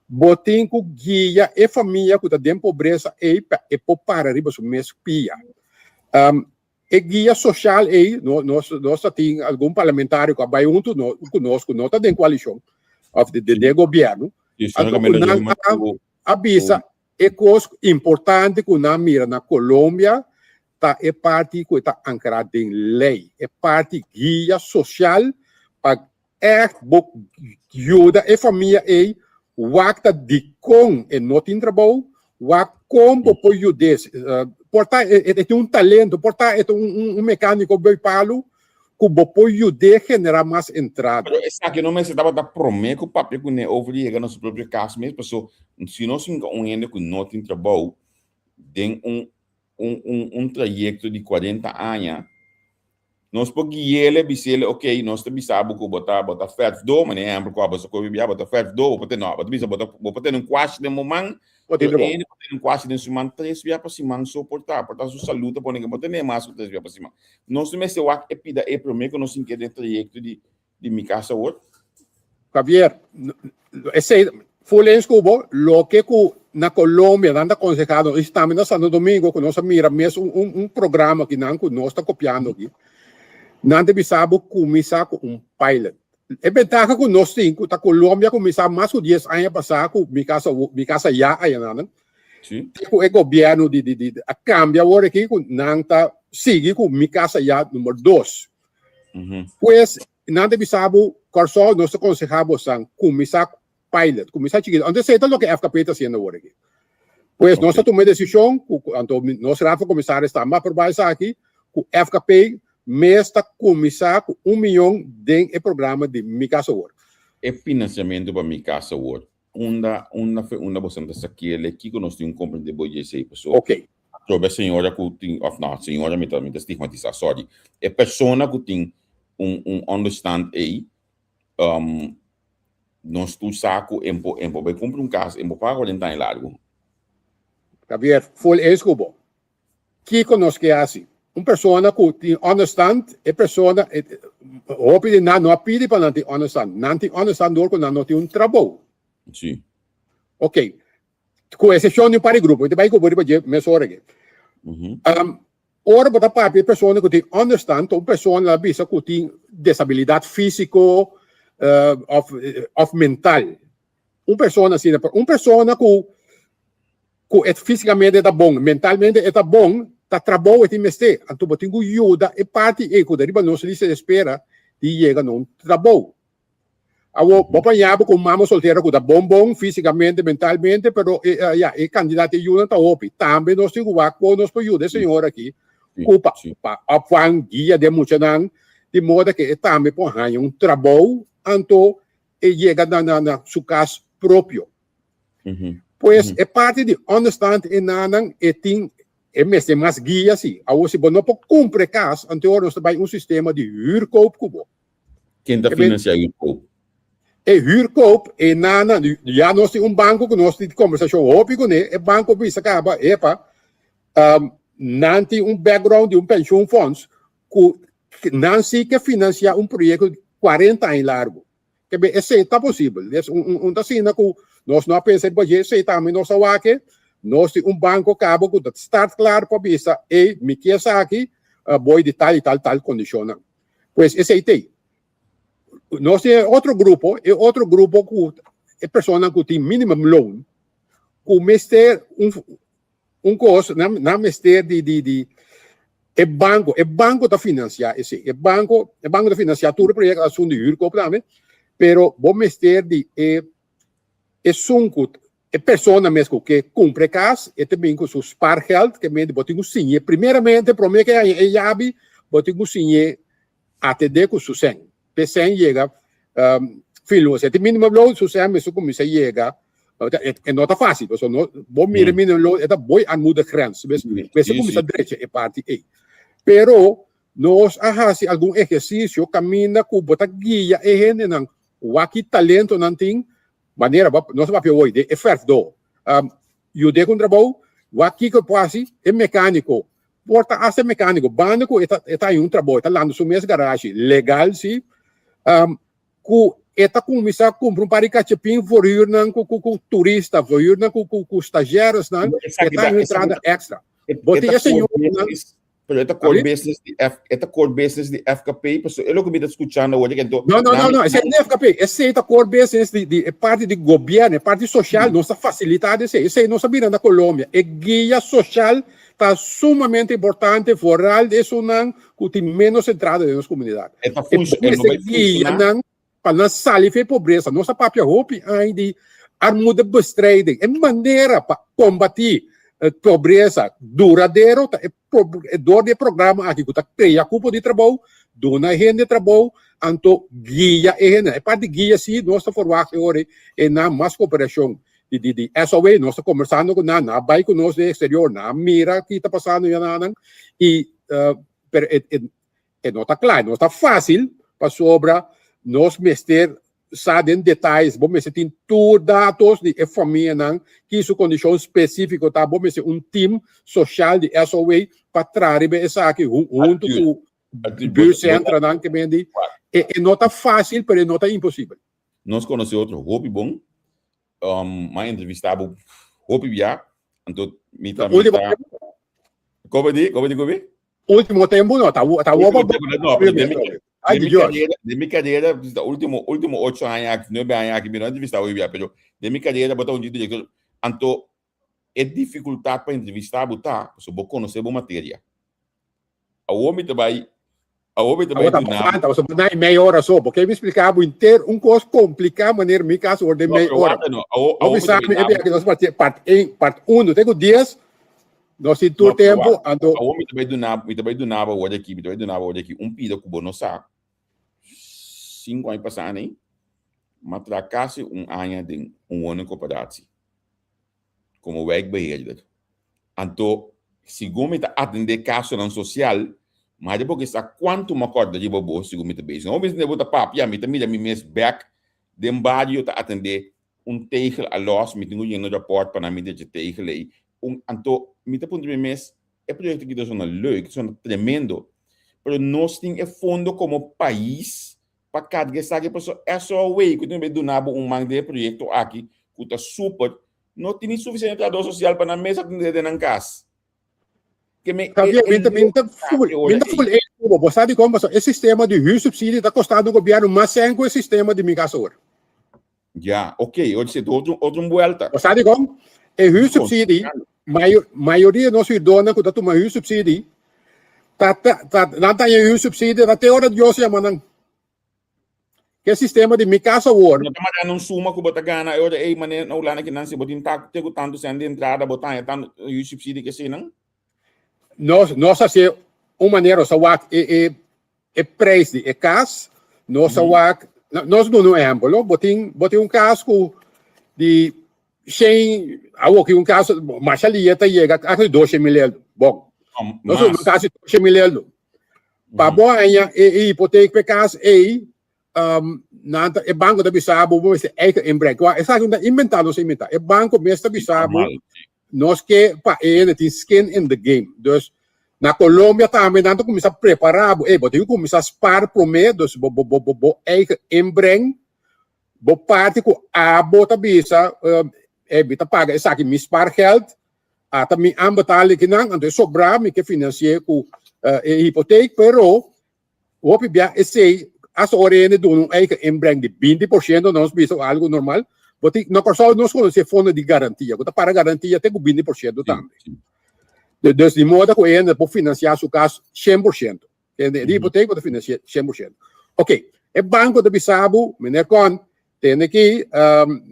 bo tin ku guia e famia ku ta den pobresa ei pa e por para riba su mes pia. E guia sosial ei, nos nos ta tin algun parlamentario ku a bai huntu ku nos ku no ta den koalishon òf den gobièrnu, anto ku nan a bisa e kos importante ku nan mira na Colombia ta e parti ku e ta ankrá den lei, e parti guia sosial pa ègt bo yuda e famia ei wak ta dikon e no tin trabou, wak kon bo por yud'é. Por ta e tin un talento, por ta e ta un mekániko bei palu ku bo por yud'é generá mas entrada. Pero esaki no mester tabata promé ku papia kuné over di yega na su propio kas mes, paso si nos hinka un hende ku no tin trabou den un un un un trayecto di 40 aña, nos por guiele, bisele, ok, nos ta bisa bo ku bo ta bo ta verfdo, manera ehempel ku abo sa koe bia, bo ta verfdo, bo por tene, no, bo ta bisa bo ta bo por tene un kwashi den bo man, Bo tin pero trabou. hende por tene un kwashi den su man tres bia pa siman so por ta, por ta su salud ta pone ke bo tene mas ku tres bia pa siman. Nos no mester wak e pida e prome ku nos hinke den trayecto di di mi casa awor. Javier, esei full eens ku bo, loke ku na Colombia nan ta konsehá nos i tambe na Santo Domingo ku nos a mira mes un un un programa aki nan ku nos ta kopiando aki, nan ta bisa bo kuminsá ku un pilot. E bentaha ku nos tin ku ta Colombia kuminsá mas ku dies aña pasá ku mi casa mi casa ya ayanan, Sí. ku e gobièrnu di di di a kambia awor aki ku nan ta sigui ku mi casa ya number dos. Pues, nan ta bisa bo, Kòrsou, nos ta konsehá bosan kuminsá pilot, kuminsá chikitu. Anto esei ta loke FKP ta hasiendo awor aki. Pues nos a tuma e desishon ku anto nos Raad van Commissaris tambe a aprobá esaki ku FKP mes ta kuminsá ku un miyon den e programa di Mi Kas Awor. E finansiamentu pa Mi Kas Awor unda unda fe unda boso ta sakiele kiko nos tin komprende bo dje paso Ok. Atrobe señora ku tin of no señora mi ta mi ta stigmatisa sorry e persona ku tin un un onderstand ei um nos tur sa ku en por en por bai kumpra un kas en por paga 40 aña largu. Javier, full eens ku bo. Kiko nos ke hasi? Un persona ku tin onderstand, e persona, hopi di nan no a pidi pa nan tin onderstand. Nan tin onderstand dor ku nan no tin un trabou. Si. Ok. Ku eksepshon di un par di grupo. Mi ta bai ku bo riba dje mesora aki. Ora bo ta papia e persona ku tin onderstand, ta un persona la bisa ku tin desabilidat físiko òf òf mental. Un persona asina, pero un persona ku ku e físikamente ta bon, mentalmente e ta bon, ta trabou e tin mester. Anto bo tin ku yuda e parti ei ku ta riba nos lista di espera di yega na un trabou. Awor, bo paña bo ku un mama soltero ku ta bon bon físikamente, mentalmente, pero e, eh, ya, e kantidat di yunan ta hopi. Tambe nos tin ku wak kon nos por yuda e señora aki ku pa, pa opvang, guia den muchanan, di moda ke e tambe por haña un trabou, anto e yega na, na, na su kas propio. Pues e parti di onderstand e nanan e tin e mester mas guia si. Awor si bo no por kumpra e kas, anto ora nos ta bai un sistema di huurkoop ku bo. Ken ta financia huurkoop? E huurkoop e nana ya nos tin un banco ku nos tin kombersashon hopi kuné. E banco bisa kaba epa nan tin un background di un pensioenfonds ku nan si ke financia un proyekto di 40 aña largu. Ke be esei ta posibel. Des un un ta asina ku nos no a pensa riba dje, esei tambe nos a wak. Nos tin un banko kaba ku ta start klar pa bisa ey mi ke esaki boy di tal i tal tal kondishonnan. Pues esei t'ei. Nos tin e otro grupo, e otro grupo ku e personanan ku tin minimum loan ku mester un Un kos, nan, nan mester di, di, di e banko, e banko ta finansiá esei. E banko, e banko ta finansiá tur e proyekto asun di huurkoop tambe, pero bo mester di e esun ku e persona mes ku ke kumpra e kas, e ta bin ku su spaargeld, ke mende bo tin ku siñ'é primeramente promé ke haña e yabi, bo tin ku siñ'é atendé ku su sèn. P'e sèn yega fin luna. Si e tin minimum loan, su sèn mester kuminsá yega. E no ta fásil, pasobra no, bo mira e minimum loan, e ta boi armoedegrens. Mester kuminsá drecha e parti ei. Pero nos a hasi algun ehersisio kaminda ku bo ta guia e hendenan wak ki talento nan tin, manera nos a papia awor den e fèrfdó. Yud'é ku un trabou, wak kiko e por hasi, e mekániko Por ta hasta mecanico, banda cu e ta e ta haña un trabou, e ta landa su mes garashi, legal si, cu e ta cuminsa cumpra un par di cachepin verhuur nan cu cu cu turista, verhuur nan cu cu cu stagiairesnan, e ta haña un entrada extra. Bo tin e señornan. Pero e ta core business di F, e ta core business di FKP, pasobra e loke mi ta scuchando awor, No, no, no, no, esei no FKP, esei ta core business di di e parti di gobierno, e parti social, nos ta facilita esei, esei nos a bira na Colombia, e guia social Ta sumamente importante vooral esunnan cu tin menos entrada den nos comunidad. E ta funciona, e mester guia nan pa nan sali for e pobresa. Nos a papia hopi aña di armoedebestrijding. E manera pa combati pobresa duradero ta e door di e programa aki cu ta crea cupo di trabou, duna hende trabou, anto guia e hende. E parti guia si nos ta verwacht e ora e nan mas cooperacion di di di SOA, nos ta conversando cu nan, nan a bay cu nos den exterior, nan a mira ki ta pasando ya nan, y uh, pero e, e, e no ta cla, no ta fácil, pasobra nos mester sa den detalles, bo mester tin tur datos di e famianan, ki su condicion specifico ta, bo mester un team social di SOA pa traha riba esaki hunto cu buurtcentranan ke men di, e, e no ta fácil, pero e no ta imposibel. Nos conoce otro hopi bon. Um, m'a entrevista bo hopi bia. Anto mi ta mi ta Como di? Como di Kubi? Ultimo tempo no, ta ta Último tempo no, pero den mi, Ay, den mi carrera, den mi carrera, ta último último 8 aña aki, 9 aña aki, mi no entrevista hopi bia, pero den mi carrera bo ta un director. Anto e dificultad pa entrevista bo ta, pasobra bo conoce bo materia. Awor mi ta bai. Awor mi ta bai Awor ta duna. falta, pasobra na mei ora so. Porque mi explica bo inter un cos complica manera mi cas orde No, mei pero ora. wata no. Awor, No awor mi ta bisa bai mi dabo. e nos part part 1, part 1, te ku 10 nos tin tur No, pero tempo, wak. anto Awor mi ta bai duna, mi ta bai duna bo awor aki, mi ta bai duna bo awor aki un pida ku bo no sa. 5 aña pasá nei, m'a traha kasi un aña den un woningcorporatie komo wijkbeheerder. Anto, segun mi ta atendé kasonan sosial, mi a por sa kuantu mi a kòrda riba bo segun mi ta bezig. Hopi bes bo ta papia, mi ta mira mi mes bèk den bario ta atendé un tegel a lòs, mi tin ku yena un rapòrt pa nan mi drecha tegel ei. Un, anto, mi ta puntra mi mes, e proyekto aki ta sona leuk, ta sona tremendo, pero nos tin e fondo komo pais pa karga esaki? Pasobra SOAW ku tin ku duna bo un man den e proyekto aki ku ta super, No tin ni suficiente trabador social pa nan mes atendé den nan kas. Ke me e Javier, e mi ta mi ta lógica full, e mi ora ta full ei. eens ku bo. Bo sa dikon? Pasobra e sistema di huursubsidie ta kostando gobièrnu mas sèn ku e sistema di Mi Kas Awor. Ya, ok, ora si otro otro un buelta. Bo sa dikon? E Dikon? huursubsidie, mayo, mayoria di nos huurdónan ku ta tuma huursubsidie, ta ta ta nan ta haña huursubsidie ta te ora Dios yama nan. Ke sistema di Mi Kas Awor. No ta manda un suma ku bo ta gana e ora ei manera na Hulanda kinan si bo tin ta te ku tantu sèn di entrada bo ta haña tantu huursubsidie ke eseinan. Nos nos a hasi un manera nos a wak e e e prijs di e kas, nos a wak nos duna un ehèmpel no, bo tin bo tin un kas ku di shen awor ki un kas masha lia ta yega kasi doshe mil euro bon nos a duna un kas di doshe mil euro. Pa bo haña e e hipotek p'e kas ei, nan ta, e banko ta bisa bo, bo mester eigen inbreng. Kua esaki no ta inventá, nos a inventá. E banko mes ta bisa bo, nos ke pa e hende tin skin in the game. Dus, na Colombia tambe nan ta kuminsá prepará bo, ey, bo tin ku kuminsá spar promé, dus bo bo bo bo eigen inbreng, bo parti ku abo ta bisa, ey, mi ta paga esaki mi spaargeld, Ata mi an betali kinan, anto e sobrá mi ke finansi'é ku e hipotek, pero hopi bia esei hasta ora hende duna un eigen inbreng di 20%, nos bisa algu normal, bo tin, na Kòrsou nos konosé fondo di garantia, ku ta para garantia te ku 20% tambe. Dus di moda ku e hende por finansiá su kas 100%. Tende, di hipotek bo ta finansi'é 100%. Oké, e banko ta bisa bo, meneer Con, Tende ki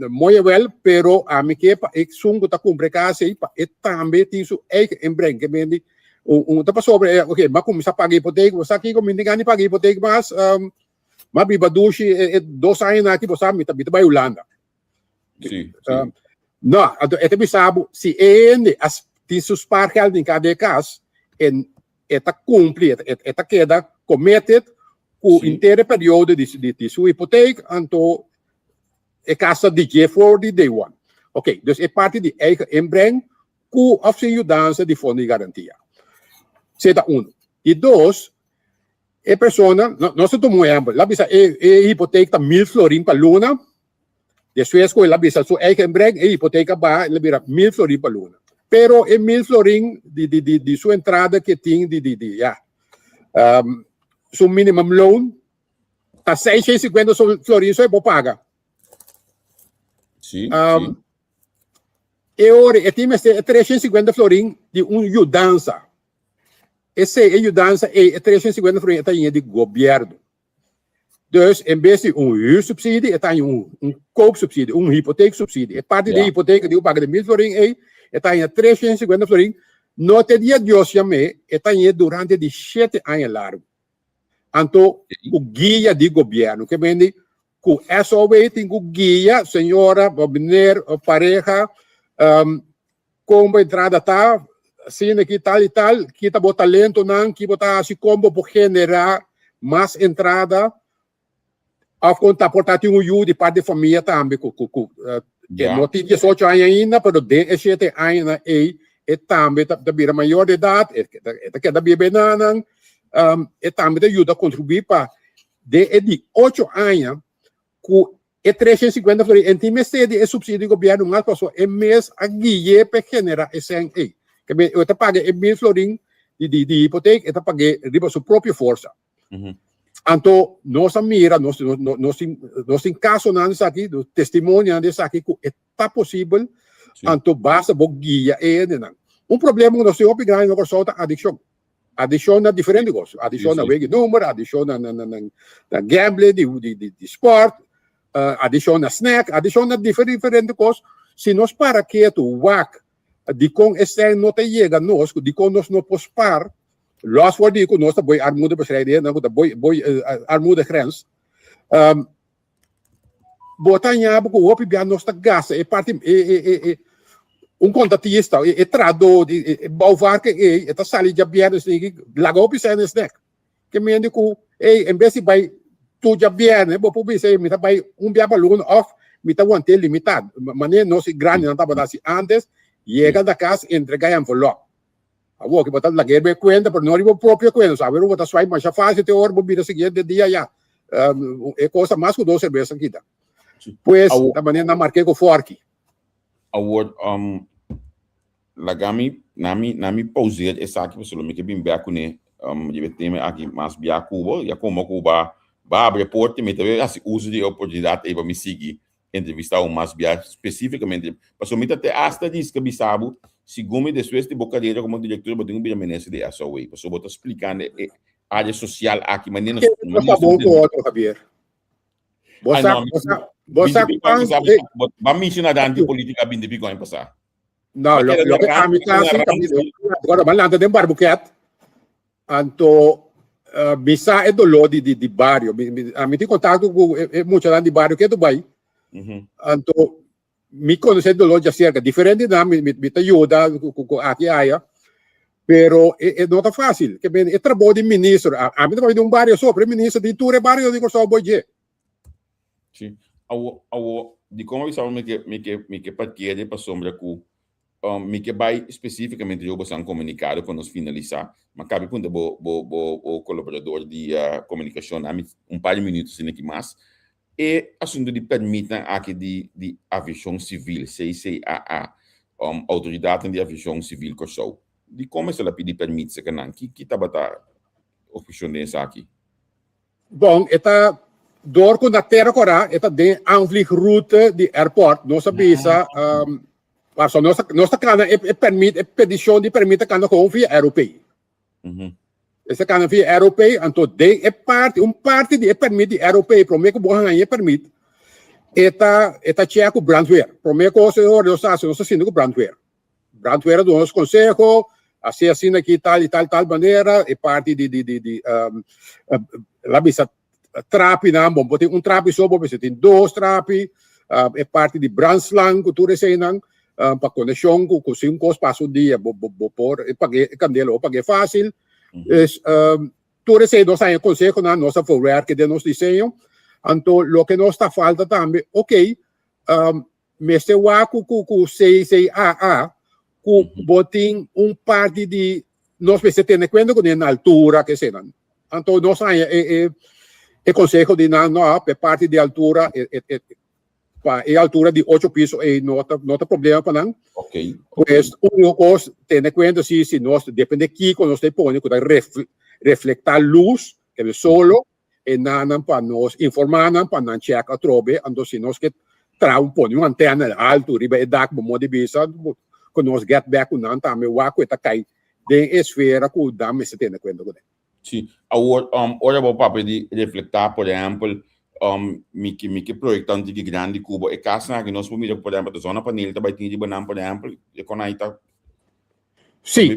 mooi wel, pero ami ke pa esun ku ta kumpra e kas ei, pa e tambe tin su eigen inbreng. Ke men di, un, un ta pasobra, e, ok, m'a kuminsá paga hipotek, bo sa kiko, mi no tin gana di paga hipotek mas, m'a biba dushi e, e dos añanan aki, bo sa, mi ta, mi ta bai Hulanda. Sí, sí. No, anto e ta bisa bo, si e hende a tin su spaargeld den kada e kas, en e ta kumpli, e, e ta keda committed ku inter e periodo di, di, di su hipoteek, anto e kas ta di dje for di day one. Ok, dus e parti di eigen inbreng ku of sin yudansa di fondo di garantia. Esei ta uno. Di dos, e persona, no, nos ta tuma un ehempel, la bisa e, e hipoteek ta 1000 florin pa luna, Despues ku el a bisa su eigen inbreng, e hipoteka baha, el a bira 1000 florin pa luna. Pero e 1000 florin di, di, di, di su entrada ke tin di, di, di, ya, su minimum loan ta 650 florin so e por paga. Sí, sí. E ora e tin mester e 350 florin di un yudansa. Esei e yudansa ei, e 350 florin e ta yega di gobierno. Dus en bes di un huursubsidie, e ta haña un, un koopsubsidie, un hypotheeksubsidie. E parti di hypotheek di paga di 1000 florin ei, e ta haña 350 florin. No te dia Dios yam'é, e ta hañ'é durante di shete aña largu. Anto, ku guia di gobièrnu. Ke men di ku SOW tin ku guia señora, o meneer, o pareha, Kon bo entrada ta, asina ki tal i tal, ki ta bo talentonan, ki bo ta hasi, kon bo por generá mas entrada, òf kon ta por ta tin un yu di parti di famia tambe ku ku ku e no tin 18 aña ainda, pero den e shete añanan ei e tambe ta ta bira mayor di edat, e e ta keda biba e nannan, e tambe ta yuda kontribuí pa den e di ocho aña ku E 350 florin en tin mester di e subsidio di gobierno mas pasobra e mes a gui'e pa e genera e sèn ei. Ke men e ta paga e 1000 florin di di di hipotek e ta pag'e riba su propio forsa. Anto nos a mira nos nos nos tin nos tin kasonan di esaki testimonionan di esaki ku e ta posibel anto basta bo guia e hendenan. Un problema ku nos tin hopi grandi na Kòrsou ta adikshon. Adikshon na diferente kos. Adikshon na wega di number, adikshon na na na na gambling di di di di sport, adikshon na snack, adikshon na diferente kos. Si nos para ketu wak dikon esei no ta yega nos, dikon nos no por spar, los for di ku nos ta boi armoede bestrijden, ku ta boi boi armoedegrens. Bo ta haña bo ku hopi bia nos ta gasta e parti e e e e un kontatista e e trahadó di e e bouwvarker ei e ta sali djabièrnè esei laga hopi sèn den snèk. Ke mende ku ei en bes di bai tur djabièrnè bo por bisa ei mi ta bai un bia pa luna òf mi ta want'é limitá. Manera nos grandinan tabata hasi ántes, yega na kas entregá e envelòp. Awor ki bo ta lag'é bo e kuenta, pero no riba bo propio kuenta. So awe bo ta swipe masha fácil te ora bo bira siguiente dia ya. E kos ta mas ku dos serbesa kita. Pues, ta manera nan mark'é ku fòrki. Awor, um, laga mi, na mi, na mi pauzeer esaki pasobra mi ke bin bek kuné, um, riba e tema aki mas bia ku bo, ya komo ku ba, ba abri e porta i mi ta hasi uso di e oportunidat ei pa mi sigui entrevista bo mas bia specificamente pasobra mi ta te hasta riska bisa bo segun mi despues di bo carera como director bo tin cu bira minister di SOA pasobra bo ta splicando e area social aki manera nos Bo sa bon cu otro Javier. Bo sa bo sa bo sa Ba menciona danti politica binti pico aña pasa. No, lo loke ami ta hasi ta bo lanta den barbuket Anto mi sa e doló di di bario. Mi mi ami tin kontakto ku e e muchanan di bario ketu bai. Anto mi konosé e doló djaserka. Diferente nan mi mi ta yuda ku ku aki aya, pero e e no ta fásil. Ke men e trabou di minister, ami ta papia di un bario so, pero e minister di tur e bario di Kòrsou bo dje. Sí. Awo awo dikon a bisa bo mi ke mi ke mi ke pakier pasobra ku Mi ke bai spesífikamente riba boso komunikado pa nos finalisá. Ma kabe punta bo bo bo bo kolaborador di komunikashon ami un par di minuto asina aki mas. E asuntu di pèrmitnan aki di di aviashon sivil, CCAA, outoridatnan di aviashon sivil Kòrsou, dikon mester a pidi pèrmit serka nan? Ki ki tabata opshon den esaki? Bon, e ta door ku na Tera Kora e ta den aanvliegroute di airport. Nos a bisa, um, paso nos ta, nos ta kana e, e permit, e peticion di permit ta kana gewoon via ROP. E ta kana via ROP, anto den e parti, un parti di e permit di ROP, prome ku bo haña e permit, e ta, e ta check ku brandweer. Prome kos e ora nos ta hasi, nos ta sinti ku brandweer. Brandweer a duna nos konseho, hasi asina aki tal i tal tal manera, e parti di di di di um, la bisa trapinan, bo por tin un trapi so, bo mester tin dos trapi, um, e parti di brandslang ku tur eseinan, um, pa konekshon ku ku si un kos pasa un dia, bo bo bo por pag'é e kandela, bo pag'é fásil. Dus um, tur esei nos haña konsehonan, nos a verwerke den nos diseño. Anto loke nos ta falta tambe, oké, um, Mester wak ku ku ku CCAA ku bo tin un parti di nos mester tene kuenta ku na altura ke senan. Anto nos haña e e e konseho di nan no pa e parti di altura e e e pa e altura di ocho piso ei no ta no ta problema pa nan. Okay. Pues úniko kos tene kuenta si si nos depende kiko nos ta pone ku ta reflektá lus, ke solo e nannan pa nos informá nan pa nan chèk atrobe, anto si nos ke traha un pone un antèna altu riba e dak bo modi bisa ku nos get back ku nan tambe wak ku e ta kai den e esfera ku nan mester tene kuenta kuné. Sí, awor ora bo papia di reflektá por ehèmpel mi ke mi ke proyektá un tiki grandi ku bo e kasnan aki nos por mira ku por ehèmpel ta zonnepaneel ta bai tin riba nan por ehèmpel e kon ai ta Sí,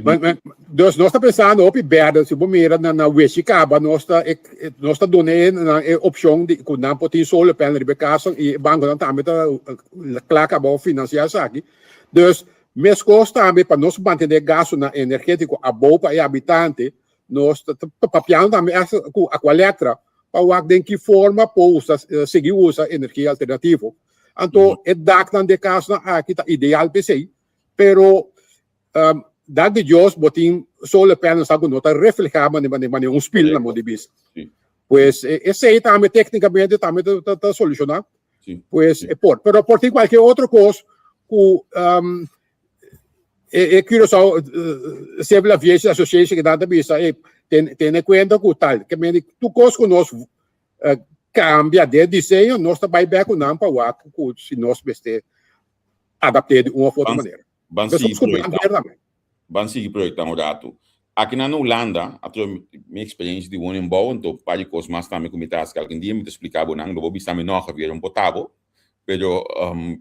dus nos ta pensando hopi berde, si bo mira na na Weshi Caba nos ta e nos ta duna e nan e opcion di cu nan por tin solar panel riba e casa y e banconan tambe ta cla caba pa financia esaki. Dus mescos tambe pa nos mantene gastonan energetico abou pa e habitante, nos ta ta papiando tambe echt cu Aqualectra pa wak den ki forma por usa sigui usa energia alternativo. Anto e daknan di e casnan aki ta ideal p'esey. Pero um, dank di Dios bo tin solar panels ku no ta reflehá mane mane mane un spil na modo di bisa. Sí. Pues e esei tambe técnicamente tambe ta, ta, ta solushoná. Sí. Pues Sí. e por. Pero por tin cualquier otro kos ku um, e, e Curaçao uh, Civil Aviation Association que ta bisa e ten, tene cuenta ku tal. Ke men tu kos ku nos uh, cambia de diseño, nos ta bai back ku nan pa wak ku si nos mester adapt'é di un of otro manera. Ban Mescos sigui cu proyectá, brandweer tambe. ban sigui proyectá un ratu. Aki na Hulanda, atro mi experiencia di woningbouw, anto par di cos mas tambe cu mi ta haci algun dia, mi ta splica bo nan, lo bo bisa mi no Javier, un por ta bo, pero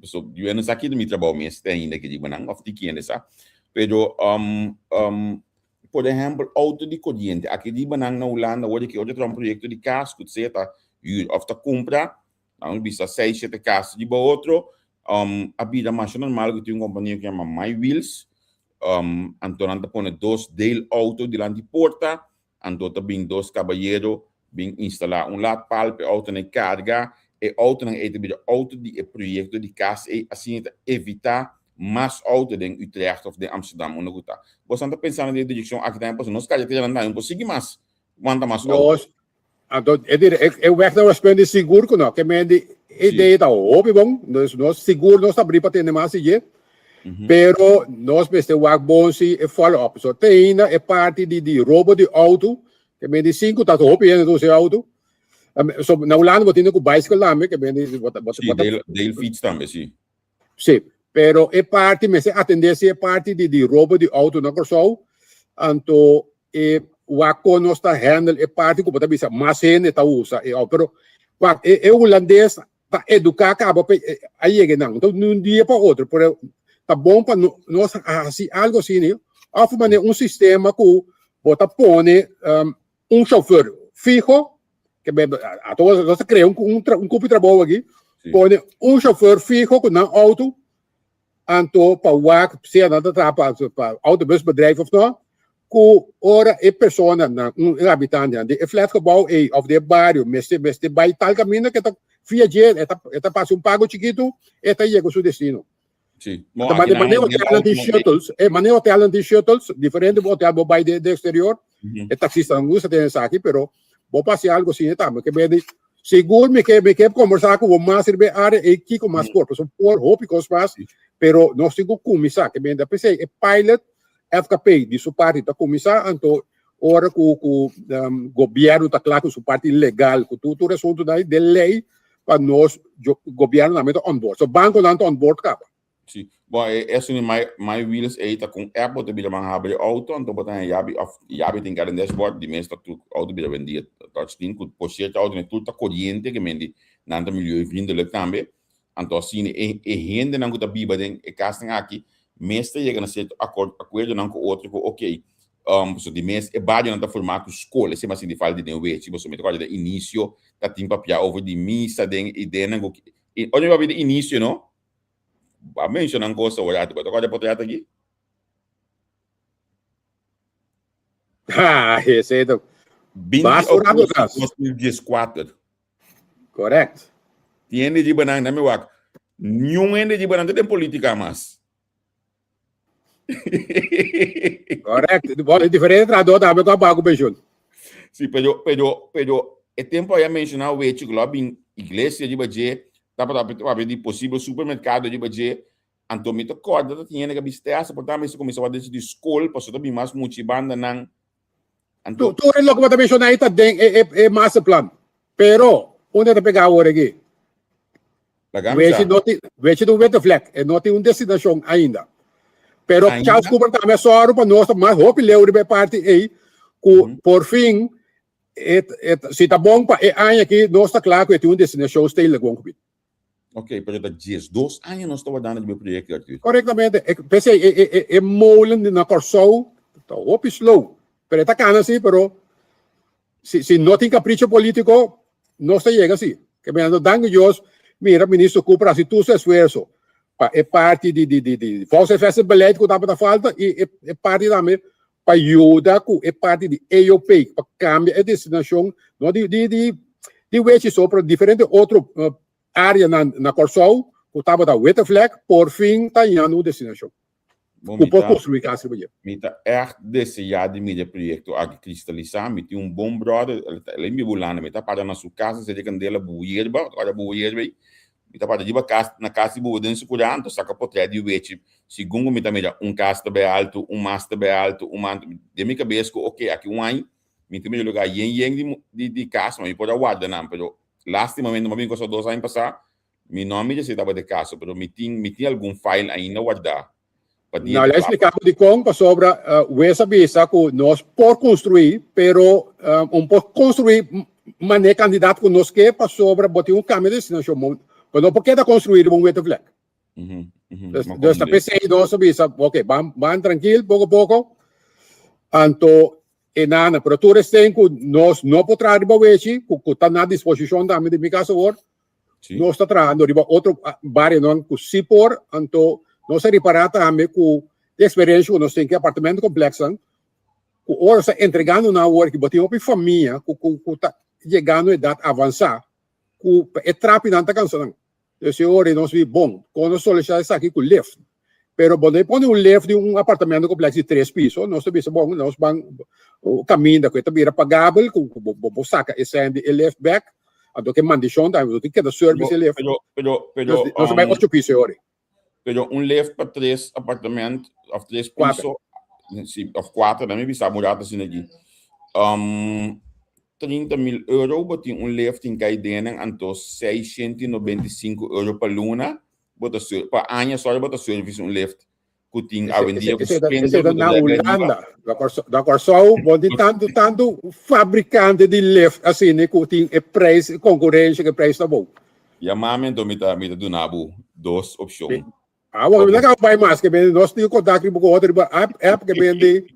so yu no sa ki mi trabou mes te ainda ki riba nan, of di kende sa, pero por ehempel auto di coriente, aki riba nan na Hulanda awor ki ora ta traha un proyecto di cas cu sea ta huur of ta cumpra, nan bisa seis shete cas riba otro, a bira masha normal cu tin un compania cu yama My Wheels, anto nan ta pone dos deel auto dilanti porta, anto ta bin dos cabayero bin instala un laadpaal pa e autonan carga, e autonan ey ta bira auto di e proyecto di cas ey, asina ta evita mas auto den Utrecht of den Amsterdam unda cu ta. Boso nan ta pensando den e direccion aki tambe pasobra nos careteranan tambe no por sigui mas wanta mas auto. Nos Anto e dire e e weg na Westpunt di sigur ku no. Ke men di e Sí. idea ta hopi bon. Dus nos sigur nos ta abrí pa tende mas di dje. Pero nos mester wak bon si e follow up. So te ainda e parti di di robo di auto. Ke men di sinku ta hopi hende ta usa e auto. So na Hulanda bo tin ku bicycle tambe. Ke men di bo ta bo Sí, ta deel deel fiets tambe, sí. Sí, pero e parti mester atendé si e parti di di robo di auto na Kòrsou, anto e wak kon nos ta handle e parti ku bo ta bisa mas hende ta usa e auto. Pero wak e e hulandes ta eduká kaba pa a yega nan. Enton di un dia pa otro, pero ta bon pa nos hasi algo asina òf manera un sistema ku bo ta pone un chauffeur fiho ke be ato nos ta crea un un un cupo di trabou aki Sí. pone un chauffeur fiho cu nan auto anto pa wak sea nan ta traha pa pa autobusbedrijf of no cu ora e persona nan un e habitante nan di e flatgebouw ei of di e bario mester mester bai tal caminda ke ta via dje e ta e ta pasa un pago chikitu e ta yega su destino. Sí. Mo Ta aki mane nan mane den hotelnan tin auto no shuttles, e mane hotelnan tin shuttles, diferente hotel bo bai den exterior, e taxistanan gusta tene esaki, pero bo pa haci algo asina tambe, ke bende sigur mi ke mi ke combersa cu bo mas riba e area ei kico mas por, pasobra por hopi cos mas, pero nos tin cu cuminsa, ke bende p'esei e pilot FKP di su parti ta cuminsa, anto ora cu cu gobierno ta cla cu su parti legal cu tur tur asuntonan ei den ley pa nos gobierno tambe ta on board. So banconan ta on board caba. Si. Bon, e esun di My, My Wheels ei ta con app bo ta bira man habri auto, anto bo ta haña yabi of yabi tin kada dashboard, di mes ta tur auto bira wendia touchscreen cu por cierto auto ne tur ta coriente ke men di nan ta milieuvriendelijk tambe. Anto asina e e hendenan ku ta biba den e kasnan aki mes ta yega na sierto akor akuerdonan ku otro ku okey pasobra di mes e barionan ta formá ku skol esei mas sinti falta di den wechi pasobra mi ta kòrda den inisio ta tin papia over di misa den ideanan ku ora mi papia di inisio no bo a menshoná un kos awor bo ta kòrda e potrèt aki? Ha esei ta 20 basta un rato augustus atras. 2014. Correct. Tin hende riba nan, nan mi wak. Niun hende riba nan ta den politica mas. Correct. Bon, e diferente trabador tambe cu a paga cu pensioen. Sí, pero, pero, pero e tempo aya menciona wechi cu lo a bin iglesia riba dje, tabata papia di posibel supermercado riba dje, anto mi ta corda ta tin hende cu a bisa te por ta mester cuminsa wak dentro di school, pasobra ta bin mas mucha bandanan. Anto, Tur e loke bo ta menciona ahí ta den e, e, e masterplan. Pero, unda ta pega awor aki? Laga mi Wechi sa. no tin, wechi ta un witte vlek. E no tin un destinacion ainda. Pero Ainda? Charles Cooper tambe a sòru pa nos ta mas hopi leu riba e parti ei, ku por fin, e, e, si ta bon pa e aña aki, nos ta kla ku e tin un destinacion stedelijk woongebied. Ok, pero ta 12 aña nos ta wardando riba e proyecto Arthur. Correctamente. E, p'esei e, e, e, e molen di na Kòrsou ta hopi slow. Pero e ta kana si, pero si, si no tin capricho politico, nos ta yega si. Ke mira, danki Dios, mira minister Cooper hasi tur su esfuerzo pa e parti di, di, di, di volkshuisvestingsbeleid ku tabata falta i e, e parti tambe pa yuda ku e parti di EOP, pa kambia e destinashon no di di di di wechi so, pero diferente otro areanan na Kòrsou ku tabata witte vlek, por fin ta hañando un destinashon Bon, ku mi por ta konstruí kas riba dje. mi ta ègt deseá di mira e proyekto aki kristalisá. Mi tin un bon bròder, el ta el a biba Hulanda, mi ta para na su kas, a sende kandela buhu yerba, ora buhu yerba ei, Mi ta para riba kas, na kas di bobo den su kura, anto saka potrèt di wechi. Segun ku mi ta mira, un kas ta bai altu, un mas ta bai altu, un mas. Den mi kabes ku oke, aki un aña mi ta mira lugá yen yen di di di kas, ma mi por a warda nan. Pero lastimamente mi a bin kos dos aña pasá, mi no a mira si tabata e kaso, pero mi tin mi tin algun file ainda wardá. Pa dia Nou, ta lei kla. explica bo dikon, pasobra wes a bisa ku nos por konstruí, pero un por konstruí manera kandidat ku nos ke, pasobra bo tin un kambio di destinashon. Bo bo no por keda konstruí riba un witte vlek. Dus, Ma dus ta komprendé. p'esei nos a bisa, ok, ban, ban trankil, poko poko. Anto e nana, pero tur esten ku nos no por traha riba wechi, ku ku ta na disposishon tambe di mi kas awor, Sí. Nos ta trahando riba otro barionan ku sí por, anto nos a ripará tambe ku e eksperensia ku nos tin ku e apartamentokomplèksnan, ku ora nos ta entregando nan awor ki bo tin hopi famia ku ku ku ta yegando edat avansá ku pa e trapinan ta kansa nan. Entonces e ora nos di bon, kon nos solushoná esaki ku lift? Pero bo no e pone un lift di un apartamentokomplèks di tres piso, nos ta bisa bon nos ban kaminda ku e ta bira pagabel ku bo bo saka e sèn di e lift bèk Anto ke mandishon tambe, bo tin keda service e lift. Pero, pero, pero, Nos ta bai ocho piso e ora. Pero un lift pa tres apartement of tres piso, si, of kuater, mi bisa bo rato asina aki. Um, 30 mil euro bo tin un lift tin kai denen, anto 695 euro pa luna, bo ta pa aña, sorry, bo ta service un lift. ku tin awendia ku spender ku ta na Hulanda. Na Kòrsou bo tin tantu tantu fabrikante di lift asina ku tin e prijs konkurensia ku e prijs ta abou. Yama mi anto mi ta mi ta duna bo dos opshon. Awor mi no ka bai mas ke bende nos tin kontak riba ku otro riba app app ke bende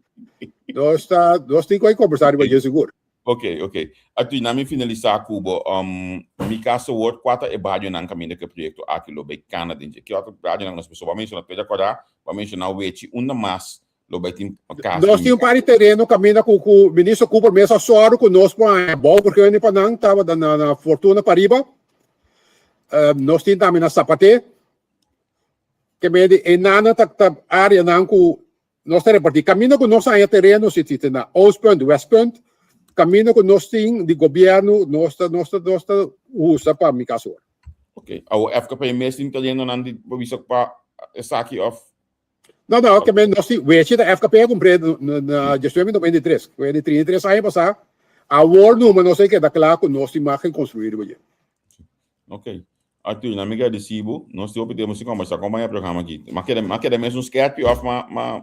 nos ta nos tin ku kombersá riba dje sigur. Ok, ok. Arthur, na mi finalisá ku bo, um, mi kaso word, kua ta e barionan kaminda ku e proyekto aki lo bai kana den dje? Ki otro barionan nos pasobra? Bo a menshoná Tweede Kòrá, bo a menshoná Wechi, unda mas lo bai tin kas Nos tin un par di tereno kaminda ku ku Minister Cooper mes a sòru ku nos por haña bouwvergunning pa nan, tabata na na Fortuna pariba. Nos tin tambe na Sapaté. Ke mende e nana ta ta áreanan ku Nos ta repartí. Kaminda ku nos haña tereno, si si na Oostpunt, Westpunt, kaminda ku nos tin di gobièrnu, nos ta nos ta nos ta usa pa mi kas hoor. Ok. Awo FKP mes tin terenonan di pa bisa pa esaki òf? No, no, ke men nos tin, wechi ta FKP a kumpr'é na diesnuebe 93, ku e di 33 aña pasá. Awor numa nos a keda kla ku nos tin mag konstruí riba dje. Ok. Arthur, na mi gradisí bo. Nos tin hopi tempu sin kombersá. Kon bai e programa aki? Ma keda, ma keda mes un skerpi òf ma, ma.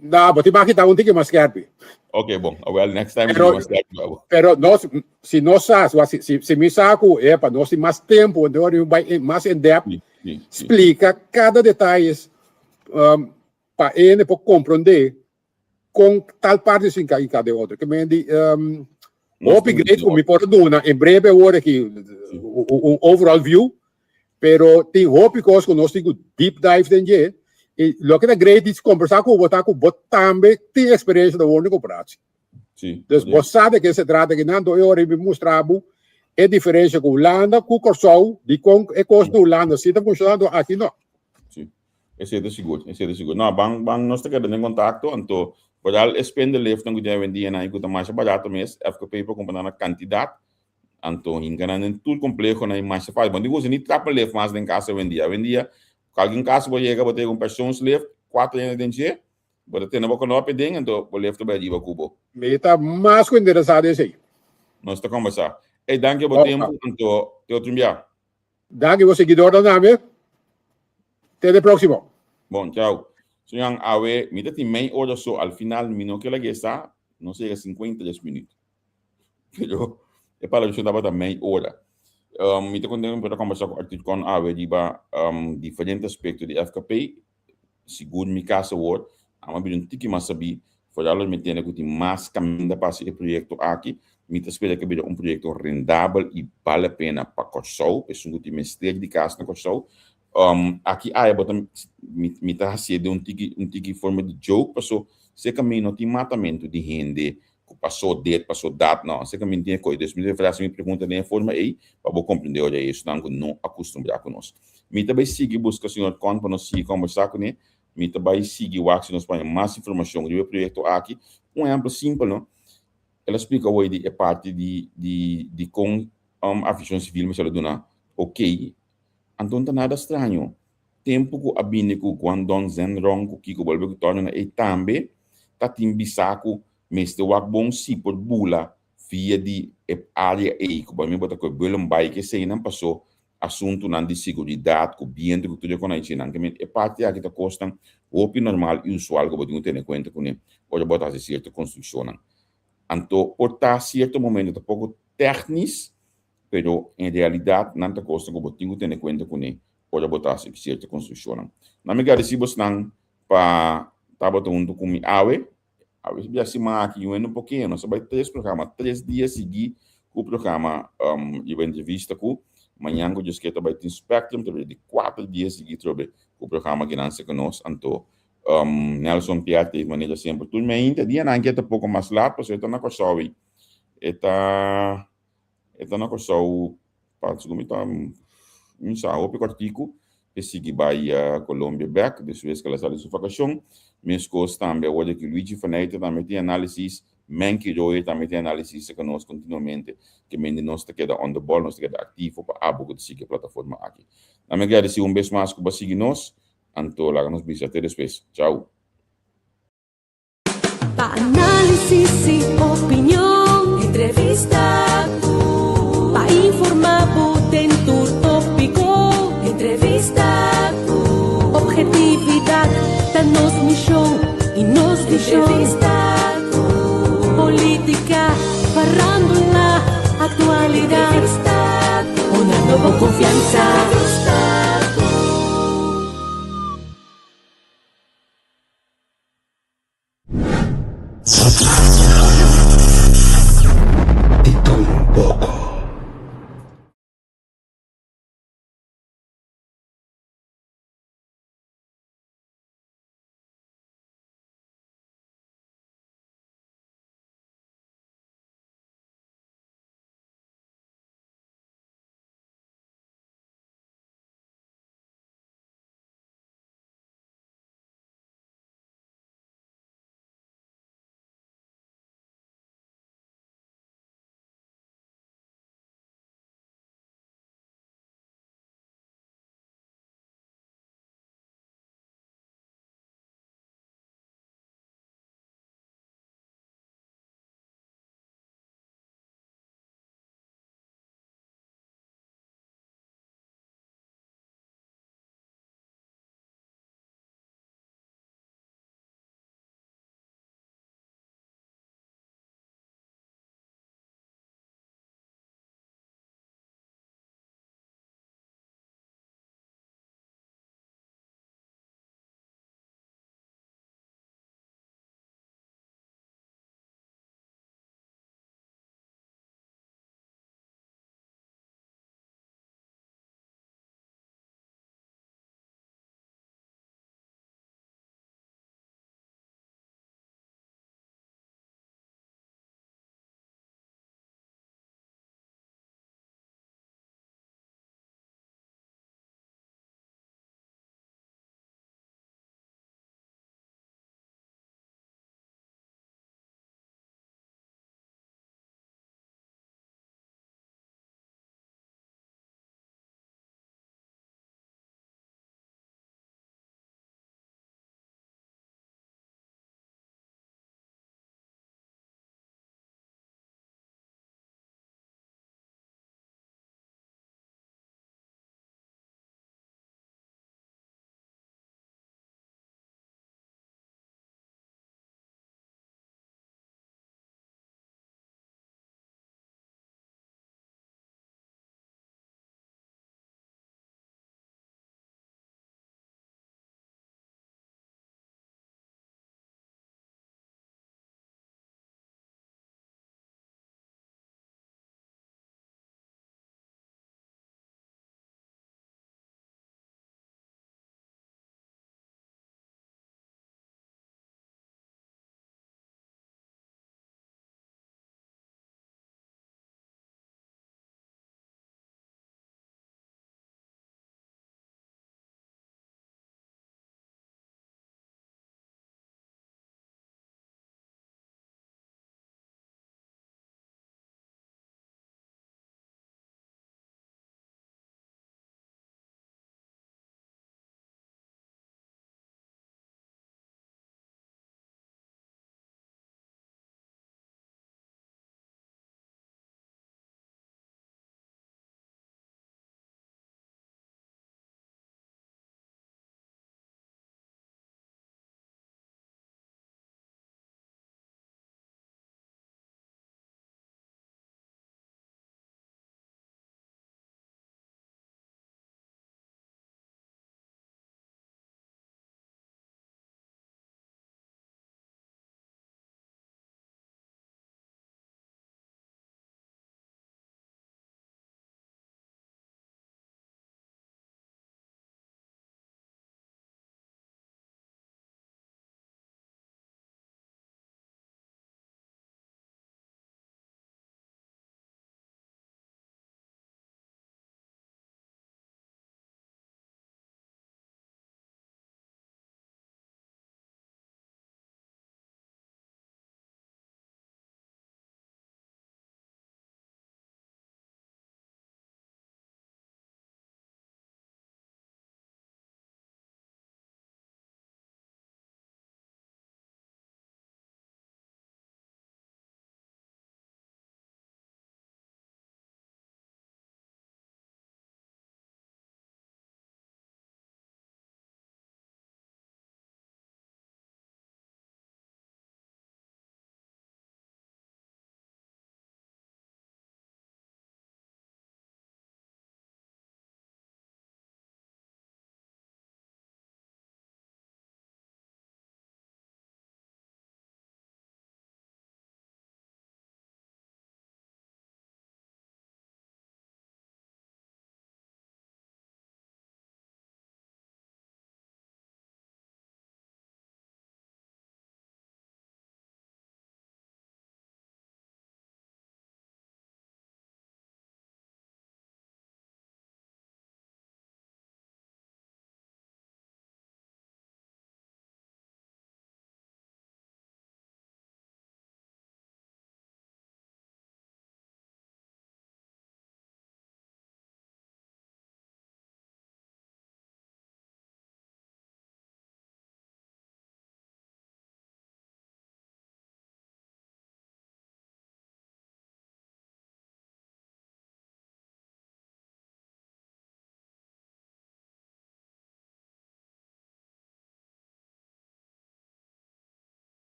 No, bo tin mag kita un tiki mas skerpi. Ok, bon. Awel, next time Pero, mas skerpi pa bo. Pero nos, si nos sa, si, si, si mi sa ku, epa, nos tin mas tempu, anto ora mi bai in, mas in depth, Sí, sí, sí. splika kada detayes, um, pa hende por komprondé kon tal parti sin ka i ka de otro. Ke men di um, hopi great ku mi por duna en breve awor aki un overall view, pero tin hopi kos ku nos tin ku deep dive den dje. I loke ta great di kombersá ku bo ta ku bo tambe tin eksperensia den woningkoöperatie. Sí. Dus bo sa de ke se trata akinan, anto e ora mi mustra bo e diferensia ku Hulanda ku Kòrsou, dikon e kos na Hulanda si ta funshonando, aki no. Sí. Esei ta sigur, esei ta sigur. No, ban, ban nos ta keda den kontakto, anto vooral e spendeliftnan ku tin awendia nan i ku ta masha barato mes, FKP por kumpra nan na kantidat, anto hinka nan den tur komplehonan i masha fásil. Bo no tin ku usa ni trappenlift mas den kas awendia. Awendia, kualke kas bo yega bo ta yega un persoonslift, kuater hende den dje, bo ta tene bo knopi den, anto bo lift ta bai ariba ku bo. Mi ta mas ku interesá den esei. Nos ta kombersá. Ey, danki pa bo tempu, anto te otro bia. Danki bo seguidornan tambe. Te de próximo. Bon, chao. Señor, awe mi ta tin mei ora so, al final mi no ke laga esa, nos a yega 53 minuut. Pero e palabrashon tabata mei ora. Um, mi ta contento mi por a conversa cu Arthur Con awe riba um, diferente aspecto di FKP. Sigur mi cas awor, amo bira un tiki mas sabí, foral ora mi tende ku tin mas kaminda pa hasi e proyekto aki. Mi ta spera ku e bira un proyekto rendabel i bale pena pa Kòrsou, pa esun ku tin mester di kas na Kòrsou. Aki aya bo ta mi mi ta hasié den un tiki un tiki forma di joke paso si e kaminda no tin matamentu di hende ku pasó dit pasó dat no si e kaminda tin e kos. Dus mi ta hasi mi pregunta den e forma ei pa bo komprendé ora esnan ku no akustumbrá ku nos. Mi ta bai sigui buska señor Con pa nos sigui kombersá kuné. Mi ta bai sigui wak si nos por haña mas informashon riba e proyekto aki. Un ehèmpel simpel no, el a splika awor di e parti di di di kon Aviashon Sivil mester a duna okey. Anto no ta nada straño. Tempu ku a bini ku Guangdong Zhenrong ku kiko bolbe ku torna na ei tambe ta tin bisa ku mester wak bon si por bula via di e área ei ku pa mi bo ta kohe Bullenbaai ku eseinan paso. asuntunan di siguridat ku bientu ku tur e kon aichinan. Ke men e parti aki ta kosnan hopi normal i usual ku bo tin ku tene kuenta kuné ora bo ta hasi sierto konstrukshonnan. Anto por ta sierto momento ta poko tèknis, pero en realidat nan ta kosnan ku bo tin ku tene kuenta kuné ora bo ta hasi sierto konstrukshonnan. Nan mi gradisí bosnan pa tabata huntu ku mi awe. Awe bia siman aki yu hende un poke, nos a bai tres programa, tres dia sigui ku programa riba entrevista ku mañan ku Dios ke ta bai tin Spectrum ta bai di kuater dia sigui trobe ku programa kinan serka nos. Anto Nelson Piatti e manera semper tur meinta dianan ke ta poko mas lat pasobra e ta na Kòrsou ei e ta E ta na Kòrsou pa segun mi ta mi sa hopi kòrtiku e sigui bai Colombia bèk despues ku el a sali su vakashon. Meskos tambe awor di aki Luigi Faneyte tambe tin análisis, Menky Royer tambe tin análisis ku nos kontinuamente ke mende nos ta keda on the ball, nos ta keda aktivo pa abo ku ta sigui e plataforma aki. Nan mi gradisí un bes mas ku bo a sigui nos, anto laga nos bisa te despues. Chau. Pa análisis y opinion, entrevista cu. Pa informa bo den tur tópico, entrevista cu. Objetividad ta nos misión y nos visión. Entrevista cu. Política, farándula, actualidad. Entrevista cu. Honrando bo confianza.